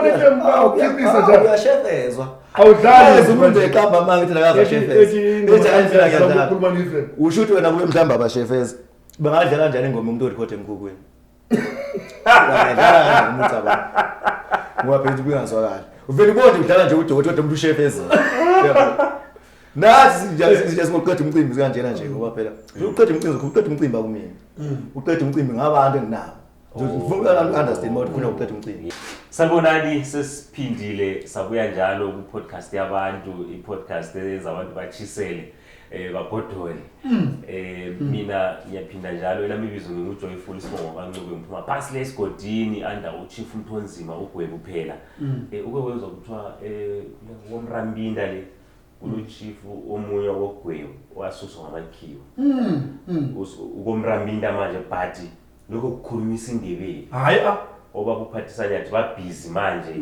Fun FM bayawukhiphisa njalo. Uyashefezwa. Awudlali Yazi umuntu eqamba amanga ethi akaze ashefeze. Ethi hayi mina ngiyadlala. Ukhuluma ne-FM. Usho ukuthi wena kube mhlawumbe abashefezi. Bangadlala kanjani ingoma umuntu orekhode emkhukhwini? Bangadlala kanjani umuntu abantu? Ngoba phela ukuthi kuyazwakala. Uvele ubone udlala nje udokotela kodwa umuntu ushefezile. Yabo. Nathi nje singoqeda umcimbi kanjena nje ngoba phela uqeda umcimbi uqeda umcimbi akumina. Uqeda umcimbi ngabantu enginabo. Ngifuna understand ukuthi khona uqeda umcimbi. Sanibonani, sesiphindile sabuya njalo ku-podcast yabantu, i-podcast eyenza abantu batshisele, bagodole. Mina ngiyaphinda njalo, elami ibizo nginguJoyful Sibongo kaNcube, ngiphuma phansi le esigodini under uChief Mthonzima uGwebu phela. Uke wezwa kuthiwa womrambinda le kulo-chief omunye wokugwebu owasuswa ngamakhiwa. Ukomrambinda manje, but lokho kukhuluma isiNdebele. Hayi ah. Oba kuphathisa nyathi babhizi manje,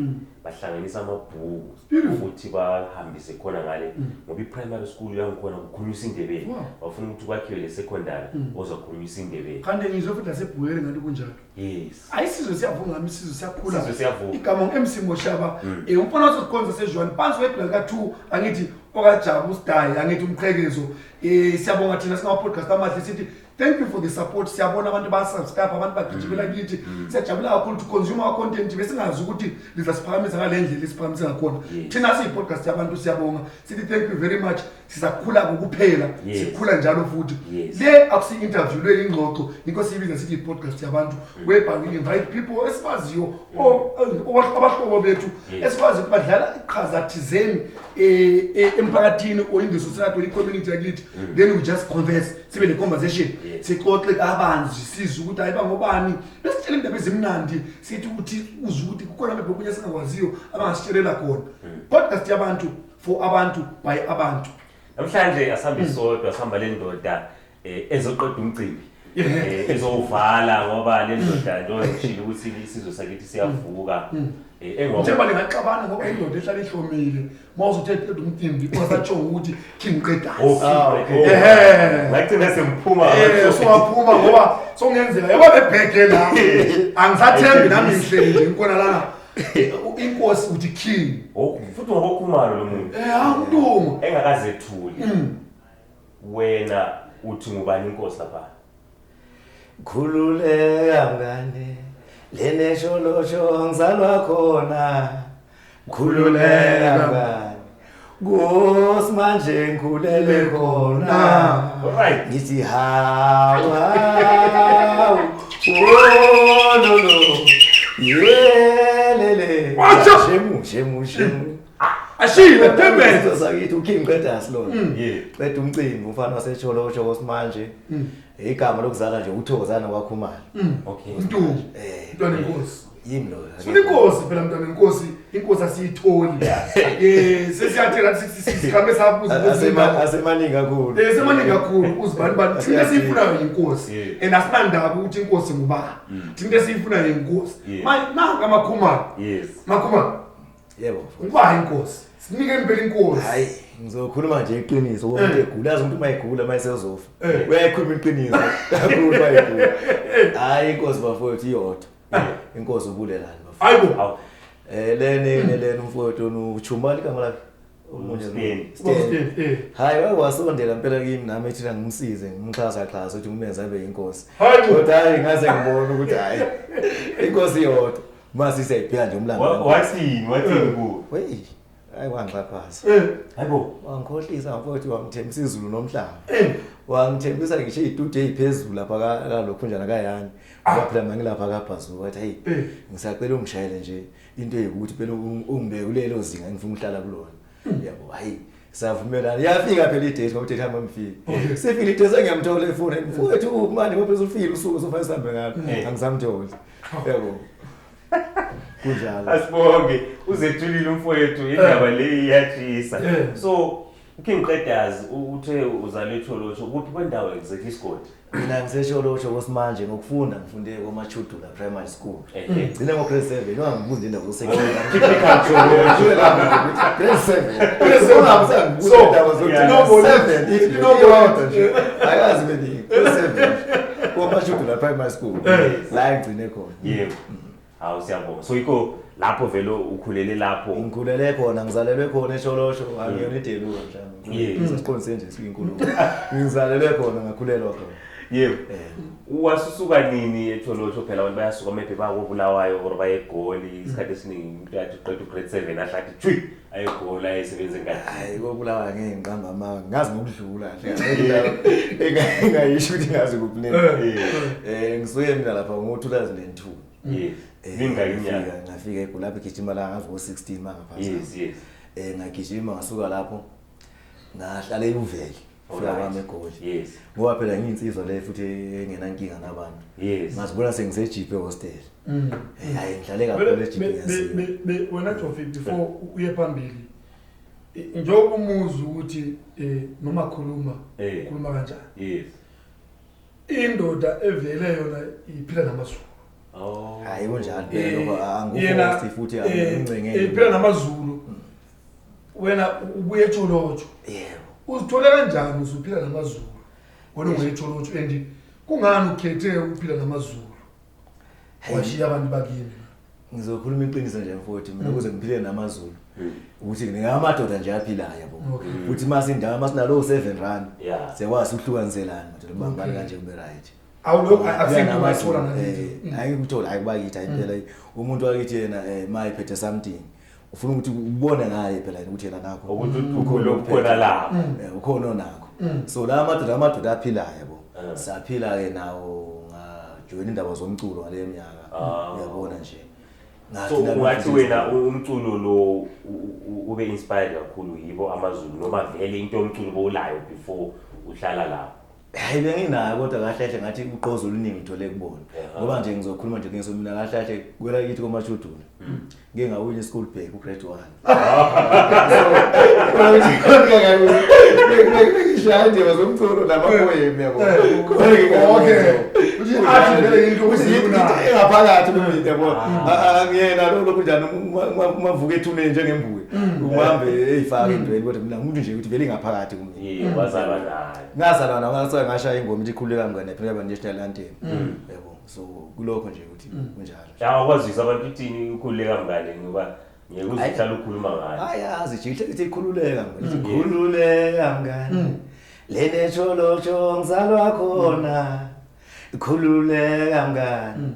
bahlanganisa amabhuku Beautiful. ukuthi bahambise khona ngale, ngoba i-primary school yangikhona kukhulunywa isiNdebele. Bafuna ukuthi kwakhiwe le secondary ozakhulunywa isiNdebele. Kanti ngizwe futhi nasebhuwele ngathi kunjalo. Yes. Hayi, isizwe siyavuka ngami, isizwe siyakhula. Isizwe siyavuka. Igama ngu-MC Moshaba. Umfana wasezikhonza sejwani phansi kwebhula lika-2, angithi okaJabu usidayi, angithi umqhekezo. Siyabonga thina singama-podcast amahle, sithi thank you for the support. Siyabona abantu bayasubscribe, abantu bagijimela kithi. Siyajabula kakhulu to consume our content, besingazi ukuthi lizasiphakamisa ngale ndlela esiphakamisa ngakhona. Thina siyi-podcast yabantu, siyabonga, sithi thank you very much. Sizakhula ngokuphela. Sikhula njalo futhi. Le akusi-interview, le ingxoxo, yikho siyibiza sithi i-podcast yabantu, whereby we invite people esibaziyo or abahlobo bethu esikwazi ukuthi badlala iqhaza thizeni emphakathini or in the society or i-community yakithi. Then we just converse, sibe ne-conversation, sixoxe kabanzi, sizwe ukuthi hayi, bangobani, besitshele indaba ezimnandi, sithi ukuthi uzwe ukuthi kukhona maybe okunye esingakwaziyo abangasitshelela khona. Podcast yabantu, for abantu, by abantu. Namhlanje asihambi sodwa, sihamba le ndoda ezoqeda umcimbi, ezowuvala, ngoba le ndoda nto ngishilo ukuthi isizwe sakithi siyavuka. Engoba Njengoba ningaxabana, ngoba indoda ehlala ihlomile, uma uzothe qeda umcimbi ungasatshongo ukuthi King Qedas. Oh, Ah, okay. oh. Ehhe. Ngagcina sengiphuma. Sowaphuma ngoba sokungenzeka yabo bebheke la, angisathembi nami, ngihleli nje ngikhona lana. Inkosi uthi king. Oh, futhi ngokokhumalo lo muntu Awuntuma. Engakazethuli, wena uthi ngubani inkosi lapha? Khululeka mngane, lenesholosho ngizalwa khona. Khululeka mngane, Nkosi manje ngikhulele khona. Alright. Ngithi hawu hawu, oh no no, yelele. Watsho! Shemu shemu shemu. Ashile payment. Sakithi uKing Qedas lona. Qeda umcimbi, umfana waseTsholosho kosimanje. Igama lokuzala nje uThokozana kwaKhumalo. Mntu. Mntwana enkosi. Yimi lo. Sifuna inkosi phela, mntwana enkosi, inkosi asiyitholi. Sesiyathela sikhambe sabuza. Asemaningi kakhulu. Semaningi kakhulu uzibani bani. Thina esiyifunayo inkosi. And asinandaba ukuthi inkosi ngubani. Thina esiyifunayo inkosi. Manje nanka amakhumalo. Makhumalo. Yebo. Uba inkosi. Sinike impela inkosi. Hayi, ngizokhuluma nje iqiniso ngoba umuntu egula, yazi umuntu uma egula uma esezofa. Uyayikhuluma iqiniso. Kakhulu uma egula. Hayi, inkosi bafowethu iyodwa. Inkosi ubulelani bafowethu. Hayibo. Awu. Lene lene umfowethu uChumali igama lakhe. Omunye Stan. Stan. Hayi. Hayi, wasondela impela kimi nami ethi ngimsize, ngimxhasa xhasa ukuthi ngimenze abe inkosi. Hayibo. Kodwa hayi, ngaze ngibona ukuthi hayi, inkosi iyodwa. Mase siyayibheka nje umlando. Wathini kuwe? Wey, hayi, wangixhaphaza. Hayibo. Wangikhohlisa mfowethu, wangithembisa izulu nomhlaba. Wangithembisa ngisho iy'tudio ey'phezulu lapha kalokhu njana kayani. Ngoba phela mina ngilapha kaBhazuka, wathi hey, ngisacela ungishayele nje into eyikuthi phela ungibeke kulelo zinga engifuna ukuhlala kulona. Yabo, hayi, savumelana. Yafika phela idate, ngoba idate hamba mfika. Sifika idate sengiyamthola efoni. Mfowethu, manje ngoba usufika usuku sofanele sihambe ngalo. Angisamtholi. Yabo. Kunjalo. Asibonge, uzethulile umfowethu, indaba le iyatshisa. So King Qedas, uthe uzalwe eTholosho, kuphi kwendawo exactly, isigodi? Mina ngisesholosho kosimanje, ngokufunda ngifunde koMachudula Primary School. Ehe. Ngcine ngo-grade 7, ungangibuzi indaba zosecondary. Typical Tholosho. Grade 7. Grade 7. Ungabuza So, indaba zokuthi 7 ithi iyodwa nje. Akazi beningi. Grade 7. KoMachudula Primary School. La ngigcine khona. Yebo. Hawu, siyabonga. So yikho Lapho vele ukhulele lapho? Ngikhulele khona, ngizalelwe khona eSholosho, angiyona ideluka mhlawumbe. Sesiqondise nje siyinkulumo. Ngizalelwe khona, ngakhulelwa khona. Yebo. Wasusuka nini eTholotsho? Phela abantu bayasuka maybe bakoBulawayo or baye eGoli. Isikhathi esiningi umuntu athi uqeda u-grade 7 ahlathi jwi aye eGoli ayesebenza engadini. Hayi, koBulawayo ngeke ngiqamba amanga, ngazi ngokudlula nje. Engayisho ukuthi ngazi kuphi nini. Ngisuke mina lapha ngo-2002. Mingaki iminyaka? Ngafika eGoli lapho igijima la ngazi ngo-16 mangaphansi. yes yes Ngagijima ngasuka lapho ngahlala eUveli. Fika kwami eGoli. Ngoba phela ngiyinsizwa le futhi engenankinga nabantu. Ngazibona sengiseJip ehostel. Hayi, ngihlale kakhulu eJip ngiyasiwa. Wena Jofi, before uye phambili, njengoba umuzwa ukuthi noma khuluma ukhuluma kanjani. Indoda evele yona iphila namaZulu. Oh. Hayi, kunjalo phela lokho, angu-force futhi angingcengeli. Iphila namaZulu. Wena ubuye eTsholotsho. Yebo. Uzithole kanjani usuphila namaZulu? Wena ungoyeTsholotsho, and kungani ukhethe ukuphila namaZulu? Washiya abantu bakini. Ngizokhuluma iqiniso nje mfowethu, mina ukuze ngiphile namaZulu ukuthi ngingamadoda nje aphilayo, yabo. Futhi masindawo masinalo 7 rand siyakwazi ukuhlukaniselana madoda, bambani kanje kube right. Awulokhu akusinto owayithola ngakithi. Hayi, ngikuthola, hayi bakithi, hayi phela umuntu wakithi yena mayiphethe something ufuna ukuthi ubone ngaye phela yena ukuthi yena nakho ukuthi ukhona okukhona lapho. Ukhona onakho. So la madoda aphilayo, yabo. Saphila ke nawo, ngajoyina indaba zomculo ngale minyaka. Uyabona nje. So ungathi wena umculo lo ube inspired kakhulu yibo amaZulu, noma vele into yomculo bowulayo before uhlala lapho? Hayi, benginayo, kodwa kahle kahle ngathi uqozo oluningi ngithole kubona. Ngoba nje ngizokhuluma nje ngiso, mina kahle kahle kwela kithi koMashudula ngike ngawina i-school bag u-grade 1. Ngishaya indima zomculo namapoyemi, yabo. Uthi athi vele into Ukuthi into engaphakathi kumina, yabo. Angiyena lo lokhu njani umavuka ethuneni njengembuya uhambe eyifaka entweni, kodwa mina umuntu nje ukuthi vele ingaphakathi kumina. Yeah, wazalwa nayo. Ngazalwa nayo, ngasuka ngashaya ingoma ithi "Khululeka Mngane" phela yaba national anthem, yabo. So kulokho nje ukuthi kunjalo. Awakwazisa abantu ithini ukhululeka mngane, ngoba ngeke uze uhlale ukhuluma ngayo. Hayi, yazi nje ithi "Khululeka mngane", ithi "Khululeka mngane, lena eTsholotsho ngizalwa khona, khululeka mngane,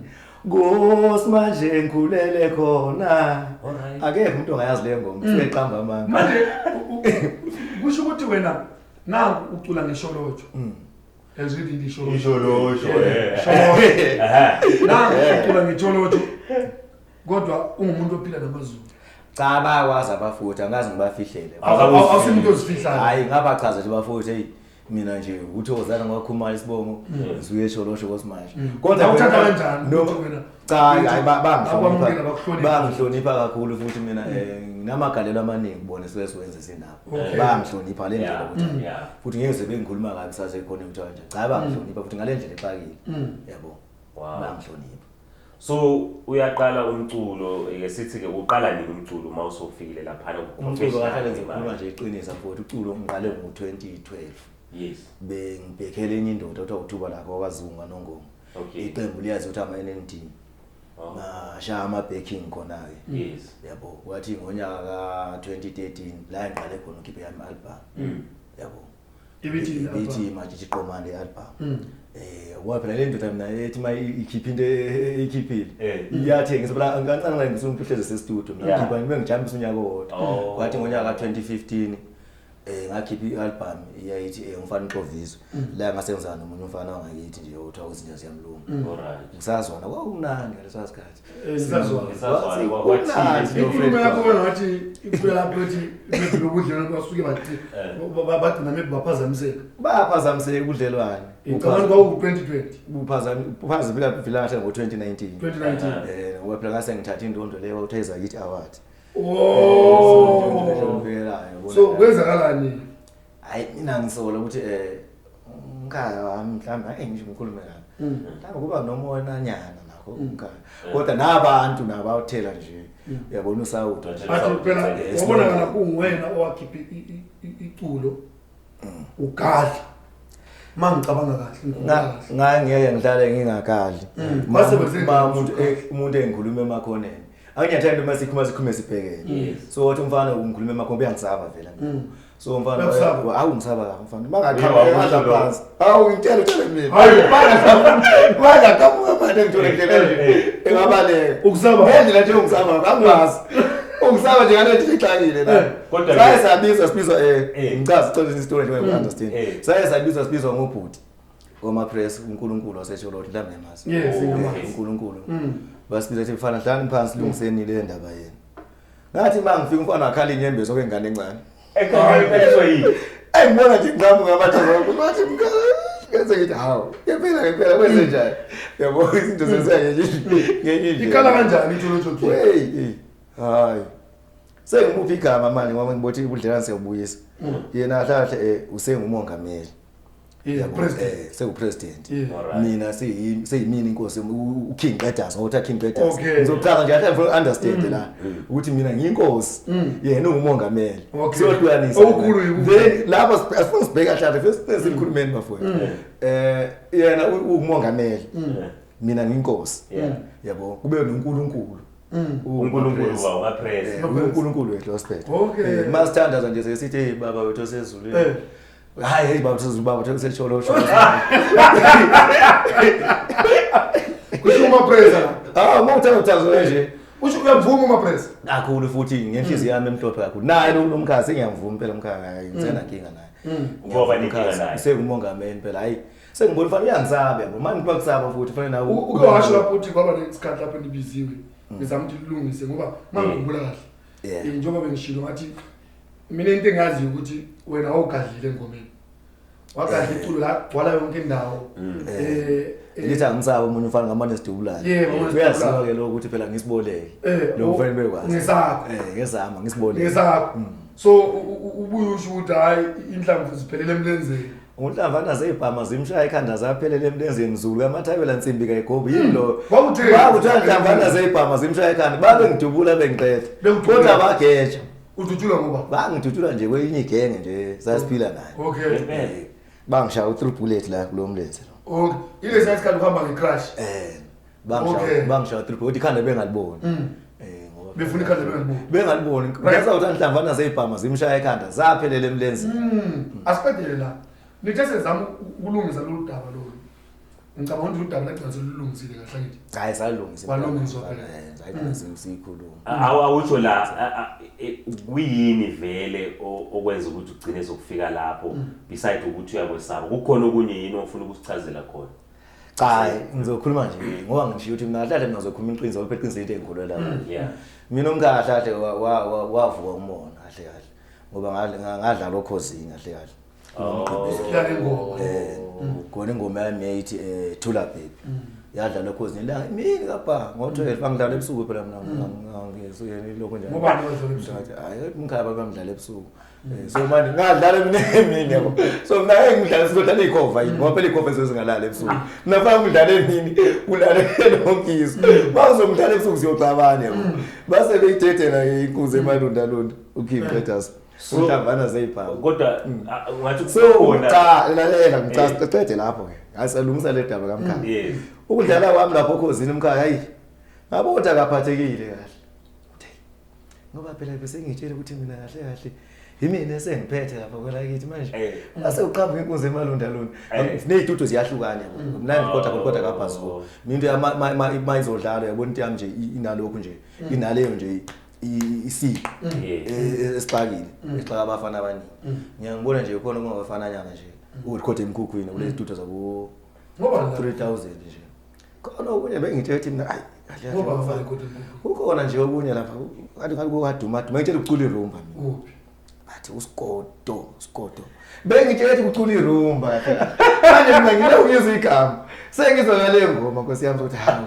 kusimanje ngikhulele khona." Akekho umuntu ongayazi le ngoma, usuyeqamba amanga. Manje kusho ukuthi wena nangu ucula ngeSholotsho. Yazi iSholosho. Isholosho, eh. Sholosho. Nangu ucula ngeTsholotsho. Kodwa ungumuntu ophila namaZulu. Cha, bayakwazi abafowethu, angazi ngibafihlele. Awusimuntu ozifihlayo. Hayi, ngabachaza nje bafowethu, hey, mina nje uthokozana ngwakhumala isibongo, ngisuke eSholosho kosimanje. Kodwa uthatha kanjani ukuthi wena Cha, hayi, bakwamukela, bakuhlonipha? Bangihlonipha kakhulu futhi mina nginamagalelo amaningi kubona esuke siwenze sinabo. Bangihlonipha le ndlela ukuthi futhi ngeke sebengikhuluma kabi sasekhona ukuthi kanje. Cha, bangihlonipha futhi ngale ndlela exakile. Yabo. Bangihlonipha. So uyaqala umculo, ke sithi ke uqala nini umculo uma usofikile laphana ku Umculo professional kahle nje manje? ngikhuluma nje iqiniso mfowethu, uculo ngiqale ngo-2012. Bengibhekhele enye indoda kuthiwa uthuba lakho wakwaZunga Nongoma. Iqembu liyazi ukuthi ama-NND. Ngashaya ama-backing khona-ke. Yabo, kwathi ngonyaka ka-2013 la ngiqale khona ukhiphe yami album. Yabo. Ibithi Ibithi "Matshitshi Qomane" album. Ngoba phela le ndoda mina ethi ma ikhipha into eyikhiphile iyathengisa phela kancane kancane, ngisuke uhlezi se-studio mina ngikhipha ngibe ngijambisa unyaka owodwa. Kwathi ngonyaka ka-2015 ngakhipha i-album iyayithi "Umfana Uxovizwe", la ngasebenzana nomunye umfana wangakithi nje othiwa uzinja ziyamlunga. Ngisazwana, kwakumnandi ngaleso sikhathi. Nisazwana. Nisazwana, Kumnandi. kwathini? Inkulumo yakho wena ngathi ikhula lapho ethi maybe lobudlelwane basuke bagcina maybe baphazamiseka. Bayaphazamiseka ubudlelwane. Ngicabanga kwaku-2020. Buphazamisa kahle ngo-2019. 2019. Ngoba phela ngase ngithatha indondo leyo kuthiwa "Ezakithi Award". Oh. So kwenzakalani? Hayi, mina ngisola ukuthi umkhaya wami mhlawumbe ake ngisho ngikhulume kabi. Mhlawumbe kuba nomonanyana nakho umkhaya. Kodwa nabantu nabo awuthela nje. Uyabona usawudo nje. Athi phela wabonakala kunguwena owakhipha iculo ugadla. Mangicabanga kahle, ngikhuluma kahle. Ngeke ngihlale ngingagadli. Kwase kwenze Ma njani umuntu usugadla? Umuntu engikhuluma emakhoneni. Angiyathanda uma sikhuluma sikhulume sibhekene. So wathi umfana ungikhuluma emakhombe uyangisaba vele. So umfana Uyakusaba? awu ngisaba kahle umfana. Uye Mangaqhamuka wakusho ngadla lokho. phansi. Awu ngitshela utshele mina. Hayi. Mangaqhamuka manje ngithole ndlela nje. Engabaleka. Ukusaba? Ngendlela nje ungisaba angazi. Ungisaba nje ngale nto ixakile la. Kodwa Saye ke- sabizwa sibizwa ngichaza sicela isitori nje you understand. Eh. Saye sabizwa sibizwa ngobhuti. Oma-press uNkulunkulu waseSholoti mhlawumbe niyamazi. Yes, ngiyamazi. uNkulunkulu. Basibiza ukuthi mfana hlalani phansi lungiseni le ndaba yenu. Ngathi mangifika umfana wakhala inyembezi okwengane encane. Ekhaliswa yini? Ayi ngibona nje ngiqhamuka amathaza ngathi ngenze ngithi hawu ngempela ngempela kwenze njani? Yabo izinto zenzeka ngenye ngenye indlela. Ikhala kanjani itsholotsho king? Wey, hey, hayi. Sengimuphi igama manje ngoba ngibothi ubudlelwane siyabuyisa. Yena kahle kahle usengumongameli. Yeah, Yabo, president. Sewupresident. Yeah. Alright. Mina seyimina inkosi uKing Qedas ngokuthi King Qedas. Okay. Ngizochaza nje kahle ngifuna understand la ukuthi mina ngiyinkosi. Yena ungumongameli. Okay. Siyohlukanisa. Okukhulu yikuthi- Then lapho asifuni sibheka kahle first sikhulumeni bafowethu. Yena ungumongameli. Mina ngiyinkosi. Yeah. Yabo kube noNkulunkulu. uNkulunkulu ba umapress. uNkulunkulu wethu osiphethe. Okay. Masithandaza nje sesithi hey baba wethu osezulwini. Eh. Hayi hey baba osezulwini baba wethu osesholo sholo. Kusho umapresa la. Ah mawuthanda uthandaza nje. Usho uyavuma umapresa. Kakhulu futhi ngenhliziyo yami emhlophe kakhulu. Naye lo mkhazi ngiyamvuma phela umkhaya hayi ngisena nkinga naye. Ngoba nenkinga naye. Sengumongameli phela hayi. Sengibona ufana uyangisaba yabo. Manje ngiba kusaba futhi fanele nawe. Uke washo lapho ukuthi kwaba nesikhathi lapho nibiziwe. Ngizama ukuthi lilungise ngoba mangikhumbula kahle. Yeah. Njengoba bengishilo ngathi mina into engaziyo ukuthi wena awugadlile engomeni. Wagadla iculo la gcwala yonke indawo. Lithi angisaba omunye umfana ngamane sidubulane. Yebo, ngamane Uyaziwa sidubulane. ke lokho ukuthi phela ngisiboleke. Lo mfana bekwazi. Ngesakho. Ngezama ngisiboleke. Ngesakho. So ubuye usho ukuthi hayi inhlamvu ziphelele emlenzeni. Unhlamvana zeyibhama zimshaya ikhanda zaphelele emlenzeni Zulu amathayela nsimbi kayigobi yini lo. Kwakutheni? Kwakuthiwa nhlamvana zeyibhama zimshaya ikhanda babe ngidubula bengiqeda. Bekudubula. Kodwa bageja. Udutshulwa ngoba. Bangidutshula nje kwelinye igenge nje sasiphila naye. Okay. Ngempela. Bangishaya u3 bullet la kulo mlenze lo. Okay. Ile sikhathi uhamba ngecrash. Bangishaya Okay. bangishaya 3 bullet ikhanda bengaliboni. Ngoba Befuna ikhanda bengaliboni. Bengaliboni. Right. Ngeza ukuthi nhlamvana zeyibhama zimshaya ikhanda zaphelele emlenzeni. Asiqedele la. Nithe sezama ukulungisa lolu daba lolu. Ngicabanga ukuthi lolu daba lagcina selulungisile kahle ngithi. Hayi salungisa. Walungiswa phela. Hayi siyikhuluma. Awutsho la kuyini vele okwenza ukuthi ugcine sokufika lapho beside ukuthi uyakwesaba kukhona okunye yini ofuna ukusichazela khona? Cha ngizokhuluma nje ngoba ngishiyo ukuthi mina kahle mina ngizokhuluma iqiniso ngoba iqiniso into engikholelwa kuyo. Mina umkahle kahle wavuka umona kahle kahle ngoba ngadlala okhozini kahle kahle. Isikhila ngengoma. Khona ingoma yami yayithi Thula Baby. Yadlala okhozini la imini kapha ngo12 angidlala ebusuku phela mina ngisuke lokho nje. Ngobani wadlala ebusuku? Hayi umkhaya bamdlala ebusuku. So manje ngadlala mina emini yabo. So mina ngeke ngidlale sizodlala ikhova yini ngoba phela ikhova ezozingalala ebusuku. Mina fanele ngidlale emini kulale lonke izwe. Bawuzomdlala ebusuku siyoxabana yabo. Base beyidedela ke inkunzi emalunda lunda uKing Qedas. Unhlamvana zeyibhamu. Kodwa ungathi So kukhona cha lalela ngicela siqede lapho ke. Asalungisa le daba kamkhaya. Yes. Ukudlala kwami lapho okhozini umkhaya hayi. Ngabo ukuthi akaphathekile kahle. Ngoba phela bese ngitshela ukuthi mina kahle kahle yimina esengiphethe lapha kwelakithi manje. Ase uqhamuka inkunzi emalunda lona. Nezitudio ziyahlukana yabo. Mnandi kodwa kaBhazuka. Mina into mayizodlala yabona into yami nje inalokho nje. Inaleyo nje isiko esixakile exaka abafana abaningi. Ngiyangibona nje khona kungabafana nyana nje. Urecord emkhukhwini kulezi studio zabo Ngoba 3000 nje. Khona okunye bengitshela ukuthi mina ayi kahle Ngoba kahle. abafana kodwa emkhukhwini. Kukhona nje okunye lapha kanti ngathi kokaduma duma ngitshela ukucula irumba mina. Kuphi? Bathi uSigodo. Bengitshela ukuthi kucula irumba kahle. Manje mina ngile ukuyizwa igama. Sengizwa ngale ngoma Nkosi yami ukuthi hawu.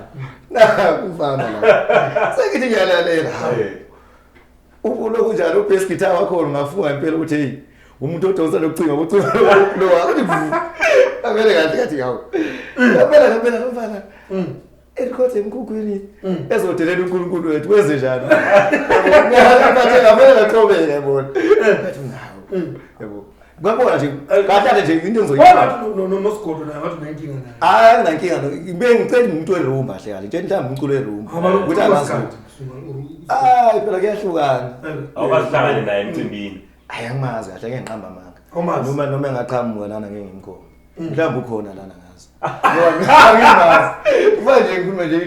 Nakufana la. Sengithi ngiyalalela hawu. Ubulo kunjalo ubass guitar wakho ungafunga impela ukuthi hey umuntu odonsa lokucinga ucinga lo wakuthi avele kahle kathi hawu. Ngempela mfana. Erecord emkhukhwini ezodelela uNkulunkulu wethu wenze njani? Ngaphathe ngavele ngaqhobeka yabona. Ngathi nawo. Yabo. Ngabona nje kahle nje into engizoyibona. Ngathi noSigodo naye ngathi unenkinga naye. Hayi anginankinga no. Bengicela umuntu werumba kahle kahle. Nje mhlawumbe umculo werumba. Ngoba Ukuthi akazi. isikhathi. Hayi phela kuyahlukana. Awukazihlangane naye emcimbini. Hayi angimazi kahle, ngeke ngiqamba amanga. Awumazi? Noma engaqhamuka lana ngeke ngimkhombe. Mhlawumbe ukhona lana ngazi. Ngoba angimazi. Manje ngikhuluma nje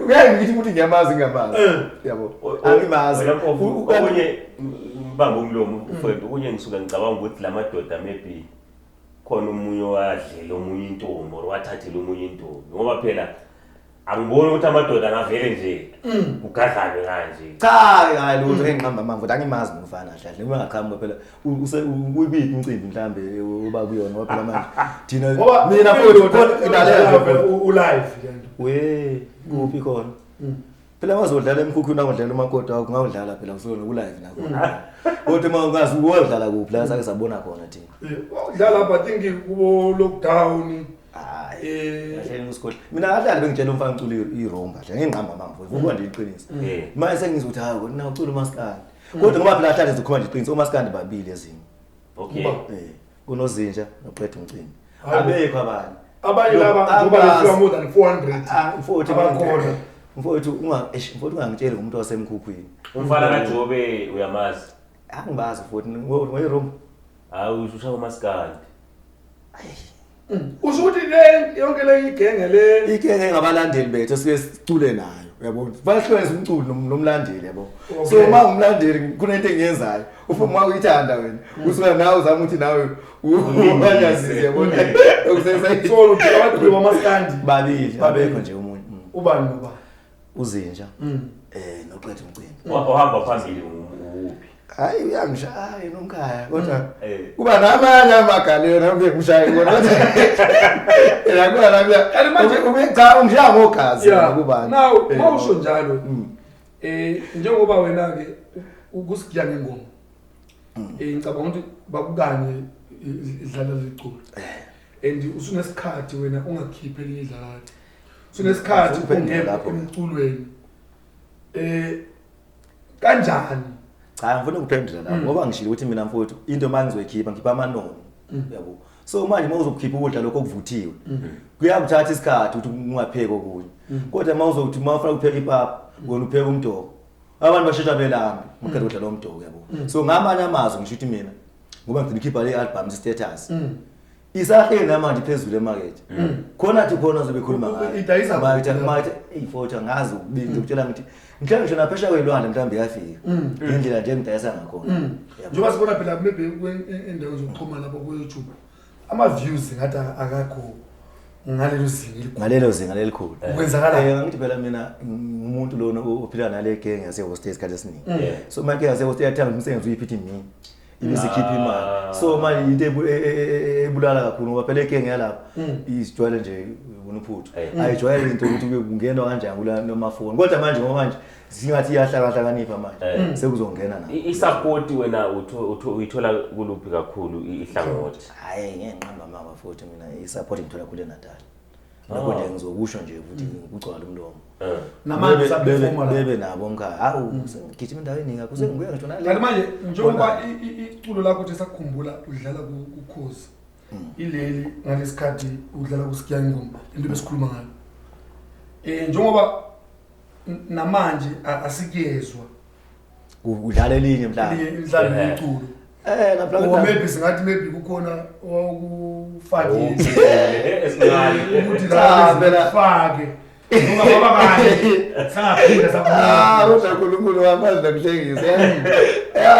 ngeke ngithi ukuthi ngiyamazi ngiyamazi. Yabo. Angimazi. Wena mpofu, okunye ngibambe umlomo mfowethu, okunye ngisuke ngicabanga ukuthi la madoda maybe khona omunye owadlela omunye intombi or wathathela omunye intombi, ngoba phela angiboni ukuthi amadoda angavele nje kugadlanwe kanje. Cha, hayi lutho, ngeke ngiqamba amanga futhi angimazi umfana kahle kahle. Uma engaqhamuka phela uyibiphi umcimbi mhlambe oba kuyona, ngoba phela manje thina Ngoba mina futhi khona ilalela vele u-live lento. We kuphi khona? Phela wazodlala emkhukhwini, awudlala umakoti wakho, ngawudlala phela usuke noku-live nakhona. Kodwa uma ungazi uyodlala kuphi la sake sabona khona thina. Udlala lapha, I think kubo lockdown. Hayi. Kahle ngisikhohle. Mina kahle bengitshela umfana ucula i-wrong kahle. Ngeke ngiqamba amanga futhi. Ukuba nje iqiniso. Manje sengizwa ukuthi hayi wena ucula umaskandi. Kodwa ngoba phela hlale sizokhuluma nje iqiniso, umaskandi babili ezinye. Kunozinja noqeda umcimbi. Hayi. Abekho abanye. Abanye laba Abazi. ngoba befika more than 400. Ah, mfowethu, Abakhona. Mfowethu, eish, mfowethu ungangitsheli ngomuntu wasemkhukhwini. Umfana kaJobe uyamazi? Angibazi futhi, ngoyi-room. Hayi, ushaya umaskandi. Usho ukuthi le yonke le igenge le Igenge ngabalandeli bethu esike sicule nayo, uyabona. Bayahlukanisa umculo nomlandeli, yabo. So uma ungumlandeli kunento engiyenzayo, ufuna uma uyithanda wena, usuka nawe uzama ukuthi nawe ubanyazize, yabona. Okusesa So uthi abaculi bamaskandi babili, abekho nje omunye. Ubani noba? Uzinja. Noqeda umcimbi. Ohamba phambili uphi? Hayi uyangishaya nomkhaya kodwa kuba namanye amagalelo nami ngimshaye kona kodwa yena kuba nami Kanti manje- ube cha ungishaya ngogazi kubani. Now mawusho njalo njengoba wena ke ukusigiya ngengoma. Ngicabanga ukuthi bakukanye idlala liculo. And usunesikhathi wena ungakhiphi elinye idlalade. Usunesikhathi Uphendule ungekho lapho. emculweni. Kanjani? Cha, ngifuna ukuphendula lapho ngoba ngishilo ukuthi mina mfowethu into mangizoyikhipha ngikhipha amanoni. Yabo. So manje uma uzokhipha ukudla lokho okuvuthiwe, kuyakuthatha isikhathi ukuthi ungapheki okunye. Kodwa uma uzothi uma ufuna ukupheka ipapa, wena upheka umdoko. Abantu bashesha belambe, uqeda ukudla lo mdoko, yabo. So ngamanye amazwi ngisho ukuthi mina ngoba ngigcina ikhipha le album status. Isahleli namanje phezulu emarket. Khona athi khona uzobe ekhuluma ngayo. Idayisa Market, kuphi? market, eyi mfowethu angazi ukubili, ngizokutshela ngithi mhlawumbe ngisho naphesheya kwelwandle mhlawumbe iyafika. Ngendlela nje engidayisa ngakhona. Yabo. Njengoba sibona phela maybe endaweni zokuxhumana lapho ku YouTube, ama views ngathi akakho ngalelo zinga elikhulu. Ngalelo zinga lelikhulu. Kwenzakalani? Ngithi phela mina ngumuntu lona ophila nale gang yase hostel isikhathi esiningi. So manje yase hostel iyathanda umsebenzi uyiphithi mina. Ibizikhipha imali. So manje into ebulala kakhulu ngoba phela igenge yalapha izijwayele nje ubona uphuthu. Ayijwayele into ukuthi kungenwa kanjani kula nomafoni. Kodwa manje ngoba manje singathi iyahlakahlakanipha manje. Sekuzongena na. I-support wena uyithola kuluphi kakhulu ihlangothi? Hayi ngeke ngiqamba amanga futhi mina i-support ngithola kule Natal. Lokho nje ngizokusho nje ukuthi ngikugcwala umlomo. Namanje usaperforma la. Bebe nabo mkhaya. Hawu, sengigijima endaweni eningi kakhulu, sengibuya ngisho nale. Kanti manje njengoba iculo lakho uthi sakukhumbula udlala kuKhozi. Ileli ngalesikhathi udlala kuSigiya Ngoma, into besikhuluma ngayo. Njengoba namanje asikuyezwa. Udlala elinye mhlawumbe. Elinye mhlawumbe iculo. Lapha Or kodwa- maybe singathi maybe kukhona owakufakile. Esincane. Ukuthi Cha, la phela- fake. Ngoba baba kanye sangaphinda sakhuluma. Kodwa uNkulunkulu wamazi nokuhlekisa.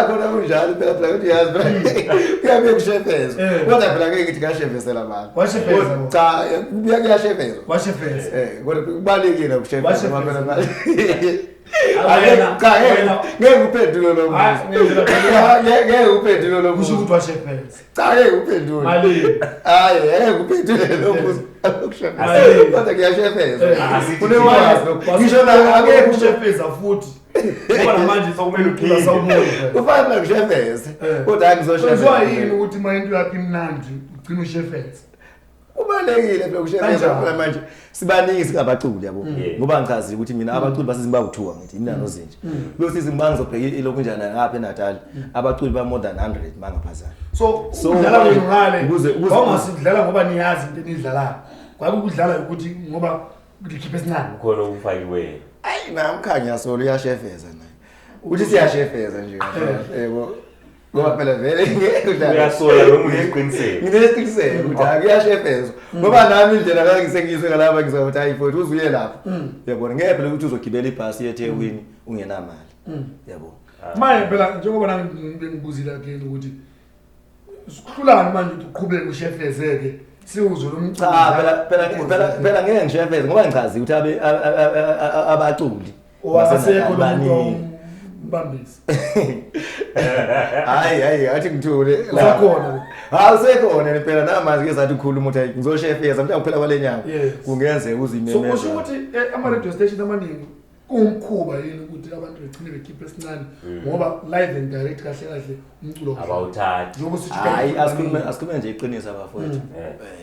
Khona kunjalo phela phela ukuthi yazi phela. Kuyabe kushefezwa. Kodwa phela ngeke ngithi ngashefezela abantu. Washefeza bo. Cha, kuyashefezwa. Washefeza. Kodwa kubalekile ukushefeza Washefeza. ngoba phela manje. Wena, Cha, wena. ngeke uphendule lo Hayi, mbuzo. ngeke Ngeke uphendule lo Kusho mbuzo. ukuthi washefeza. Cha, ngeke uphendule. Malini? Hayi, ngeke uphendule lo mbuzo. Ukushefeza. Malini? Kodwa kuyashefeza. Asithi Unekwazi lokho. Ngisho na Angeke ushefeza futhi. Ngoba namanje Sokumele ucula uphinde. sawubona. Ufana nokushefeza. Kodwa hayi ngizoshefeza. Kwenziwa yini ukuthi uma into yakho imnandi ugcine ushefeza? Kubalekile phela ukushefeza Kanjani? phela manje sibaningi singabaculi yabo. Ngoba ngichazile ukuthi mina abaculi baseZimbabwe kuthiwa ngithi mina nozinja. Lo siZimbabwe ngizobheka ilokhu njani ngapha eNatal abaculi ba more than 100 mangaphazana. So, So, ukudlala manje, kwenu ngale, wawungasidlala ngoba niyazi into eniyidlalayo. Kwakukudlala ukuthi ngoba likhiphe esincane. Kukhona okufakiweyo. Ayi namkhanya solo uyashefeza naye. Uthi siyashefeza nje kahle. Yebo. Ngoba phela vele ngeke udlale. Uyasola noma uneqiniseko. Nginesiqiniseko ukuthi hayi kuyashefezwa. Ngoba nami indlela kangisengizwe ngalapha ngizwa ukuthi hayi mfowethu uzuye lapha. Uyabona ngeke phela ukuthi uzogibela ibhasi yeThekwini ungenamali. Yabo. Manje phela njengoba nami bengibuzile again ukuthi sihlulani manje ukuthi uqhubeke ushefezeke siwuzwe lo mculo. Cha phela phela phela phela ngeke ngishefeze ngoba ngichazi ukuthi abe abaculi Owasekho lo muntu baningi. umbambisi. Hayi hayi athi ngithule. Usakhona. Hayi usekhona phela namanje ke sathi ukhuluma ukuthi hayi ngizoshefeza mhlawumbe kuphela kwale nyanga. Yes. Kungenzeka So uzimemeza. kusho ukuthi ama-radio station amaningi kuwumkhuba yini ukuthi abantu begcine bekhiphe esincane ngoba live and direct kahle kahle umculo awudlali. Abawuthathi. Njengoba sithi Hayi asikhulume nje iqiniso abafowethu.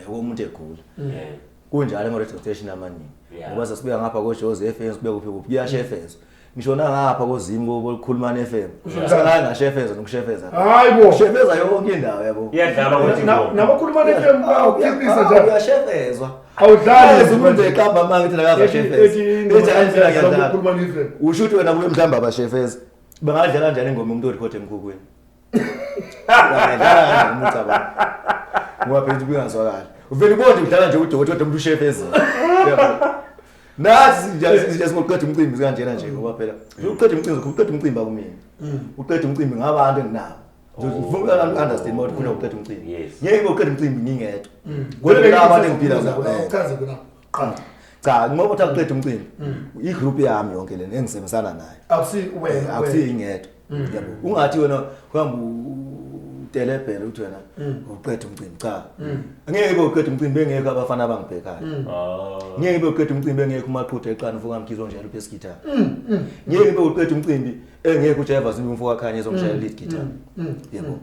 Umuntu egula. Kunjalo ema radio station amaningi. Ngoba sasibuya ngapha ko Jozi FM sibuya kuphi kuphi kuyashefezwa. Ngisho nangapha koZimu kokhulumana FM. Sala ngashefeza nokushefeza. Hayi bo. Shefeza yonke indawo yabo. Iyadlalwa kodwa ingoma. Nabakhuluma ne-FM bayawukhiphisa njalo. Uyashefezwa. Awudlali Yazi umuntu eqamba amanga ethi akazashefeza. Ethi hayi mina ngiyadlala. Nabakhuluma ne-FM. Usho ukuthi wena kube mhlawumbe abashefeza. Bangadlala kanjani ingoma umuntu orikhode emkhukhwini? Bangadlala kanjani umuntu cabanga. Ngoba phela ukuthi kungazwakali. Uvele ubone udlala nje udokotela kodwa umuntu ushefezile. Yabo. Nathi nje singoqeda umcimbi kanjena nje ngoba phela uqeda umcimbi uqeda umcimbi akumina. Uqeda umcimbi ngabantu enginabo. Ngifuna understand ukuthi khona uqeda umcimbi. Yes. Ngeke uqeda umcimbi ngingedwa. Kodwa laba abantu engiphila nabo. Uchaze kona. Qala. Cha, ngoba uthi akuqeda umcimbi. I-group yami yonke lena engisebenzisana nayo. Akusi wena. Akusiyo ingedwa. Yabo. Ungathi wena uhamba utelebhele uthi wena uqeda umcimbi. Cha. Angeke ube uqeda umcimbi bengekho abafana abangibhekayo. Ngeke ube uqeda umcimbi engekho umaqhude eqana ufuka mkhizo njalo uphe guitar. Ngeke ube uqeda umcimbi engekho uJaiva Zimbi umfoka Khanye ezongishayela lead guitar. Yebo.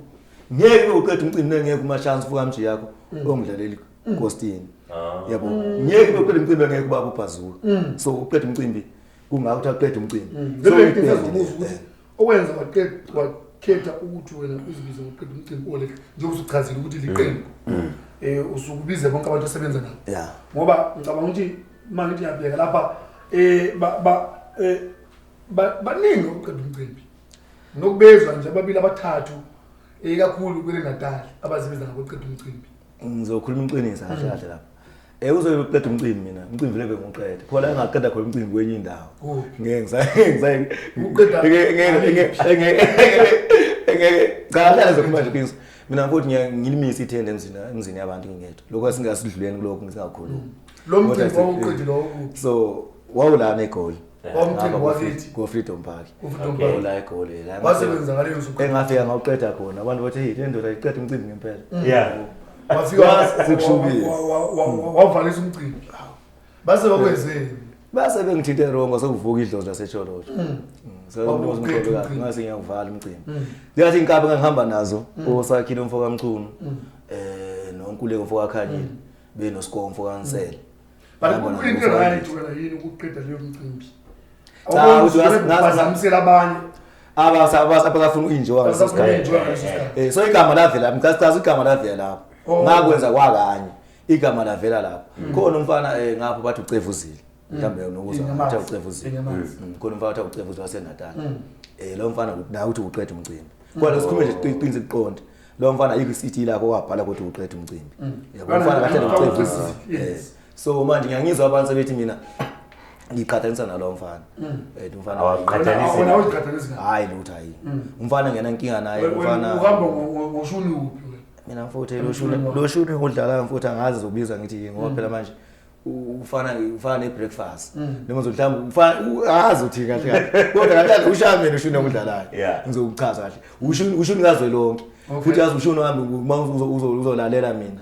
Ngeke ube uqeda umcimbi engekho uMashansi ufuka mji yakho ongidlaleli Ghostini. Yabo. Ngeke ube uqeda umcimbi engekho ubaba uBhazuka. So uqeda umcimbi kungakho ukuthi aqede umcimbi. So Vele ibhendi ngizobuza le. ukuthi owenza wakhetha ukuthi wena uzibize ngokuqeda umcimbi ole njengoba usuchazile ukuthi liqembu. Usukubize bonke abantu osebenza nabo. Yeah. Ngoba ngicabanga ukuthi uma ngithi ngiyabheka lapha baningi ukuqeda umcimbi. Nokubezwa nje ababili abathathu ikakhulu kwele Natal abazibiza ngokuqeda umcimbi. Ngizokhuluma iqiniso kahle kahle lapha. Uzobe uqeda umcimbi mina, umcimbi vele bengiqeda. Khona engaqeda khona umcimbi kwenye indawo. Kuphi? Ngeke ngisaye Uqeda- ngeke cha hlala zokhuluma nje iqiniso. Mina futhi ngilimise ithende emzini yabantu ngingedwa. Lokho asingasidluleni kulokho ngisingakhulumi. Lo mcimbi wawuqedile wawukuphi? So wawulana eGoli. Wawumcimbi wakithi? Go Freedom Park. Ku-Freedom Okay. Park. Wawula eGoli. La Kwase kwenzakaleni usuqeda? Engafika ngawuqeda khona abantu bathi hey le ndoda iqeda umcimbi ngempela. Yeah. Wafika Sekushubile. wavalisa umcimbi. Base bakwenzeni? Base bengithinte wrong sekuvuka idlozi laseTsholotsho. Wawuqeda umcimbi. Ngase ngiyakuvala umcimbi. Ngathi inkabi engihamba nazo osakhile umfo kaMchunu noNkuleko umfo kaKhanyile benoSiko umfo kaNsele. But Ngihamba nabo kuyinto umfo right kaNdidi. wena yini ukuqeda leyo mcimbi? Cha, ukuthi Awubazamisela abanye. Abasafuna uku-enjoy ngaleso Abasafuna sikhathi. uku-enjoy ngaleso sikhathi. So igama lavela ngicacisa igama lavela lapho. Oh. Ngakwenza kwakanye igama lavela lapho. Khona umfana ngapho bathi ucevuzile. Mhlawumbe nokuzwa Inyamazi. bathi ucevuzile. Inyamazi. Khona umfana bathi ucevuzile waseNatal. Lo mfana nawe uthi uqeda umcimbi. Kodwa sikhulume nje iqiniso liqonde. Lo mfana ayikho i-CD lakho wabhala kodwa uqeda umcimbi. Yabo umfana kahle ucevuzile. Yes. So manje ngiyangizwa abantu sebethi mina ngiqhathanisa nalowo mfana. Umfana Awaqhathanisi. Wena awuziqhathanisi naye. hayi lutho hayi. Umfana ngena inkinga naye Wena umfana. uhamba ngoshuni kuphi wena? Mina mfowethu lo shuni udlala mfowethu angazi zokubiza ngithi yini ngoba phela manje ufana ne-breakfast. Noma mhlawumbe ufana azi uthi kahle kahle. Kodwa kahle kahle ushaya mina ushuni okudlalayo. Ngizokuchaza kahle. Ushuni kazwelonke. Futhi yazi ushuni wami uma uzolalela mina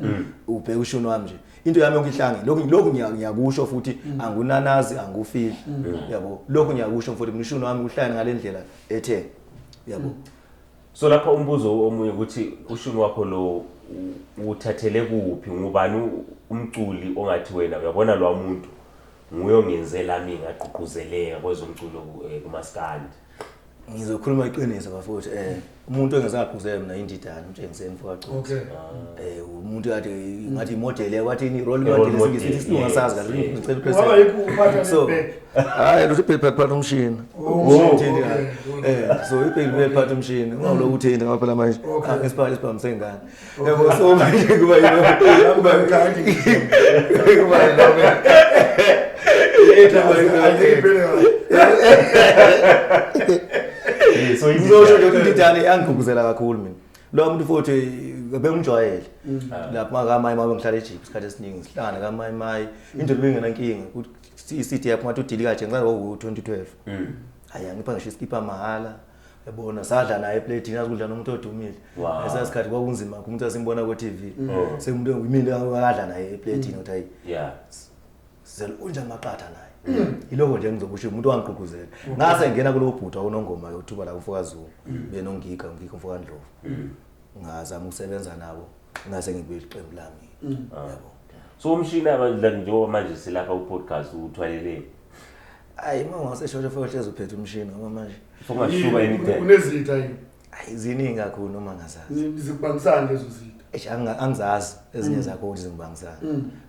ubheka ushuni wami nje. Into yami yonke ihlangene. Lokhu ngiyakusho futhi angunanazi angufili. Yabo. Lokhu ngiyakusho futhi mina ushuni wami uhlangene ngale ndlela ethe. Yabo. So lapha umbuzo omunye ukuthi ushuni wakho lo uthathele kuphi ngubani umculi ongathi wena uyabona lo muntu nguye ongenze lami ngagqugquzeleka kwezomculo kumaskandi? Ngizokhuluma iqiniso bafowethu, umuntu engezangagqugquzela mina indidane uMtshengiseni mfokaCothi. Okay. Umuntu kade ngathi imodel wathi ni role I-role model model, sithi isilungu asazi kahle, yes. ngicela Waba upresident. yikho uphatha So, nebhek. hayi lutho ibheki phatha umshini. Oh, Umshini okay, uthinte kahle. So ibheki liphatha umshini, ungawuloku uthinte ngoba phela manje Okay. isibhamu sengane. Yabo, so manje kuba yilo kuba kuba yilo. So Ngizosho nje ukuthi indidane yangigqugquzela kakhulu mina. Lo muntu futhi bengijwayele. Lapha kaMayi mabe ngihlala eJip isikhathi esiningi sihlangana kaMayi Mayi. Into bengenankinga ukuthi i-CD yakho ngathi udilika nje ngicela ngo-2012. Hayi angipha ngisho iskipa mahhala. Yabona sadla naye eplatini azikudla nomuntu odumile. Wow. Leso sikhathi kwakunzima umuntu asimbona ku TV. Sekumuntu engimile akadla naye eplatini uthi hayi Yeah. sizela unjani maqatha naye. Yiloko nje engizokusho umuntu wangigqugquzela. Ngase ngena kulowo bhuti awunongoma yothuba la kumfoka Zulu. Benongika ngika umfoka Ndlovu. Ngazama ukusebenza nabo ngase ngibuye iqembu lami. Yabo. So umshini abadla njengoba manje silapha ku podcast uthwalele. Hayi uma ungaseshosho futhi hlezi uphethe umshini ngoba manje Sokungashuba anytime. Unezitha yini? hayi ziningi kakhulu noma ngazazi. Zikubambisana lezo zitha. Eish angizazi ezinye zakho ukuthi zingibangisana.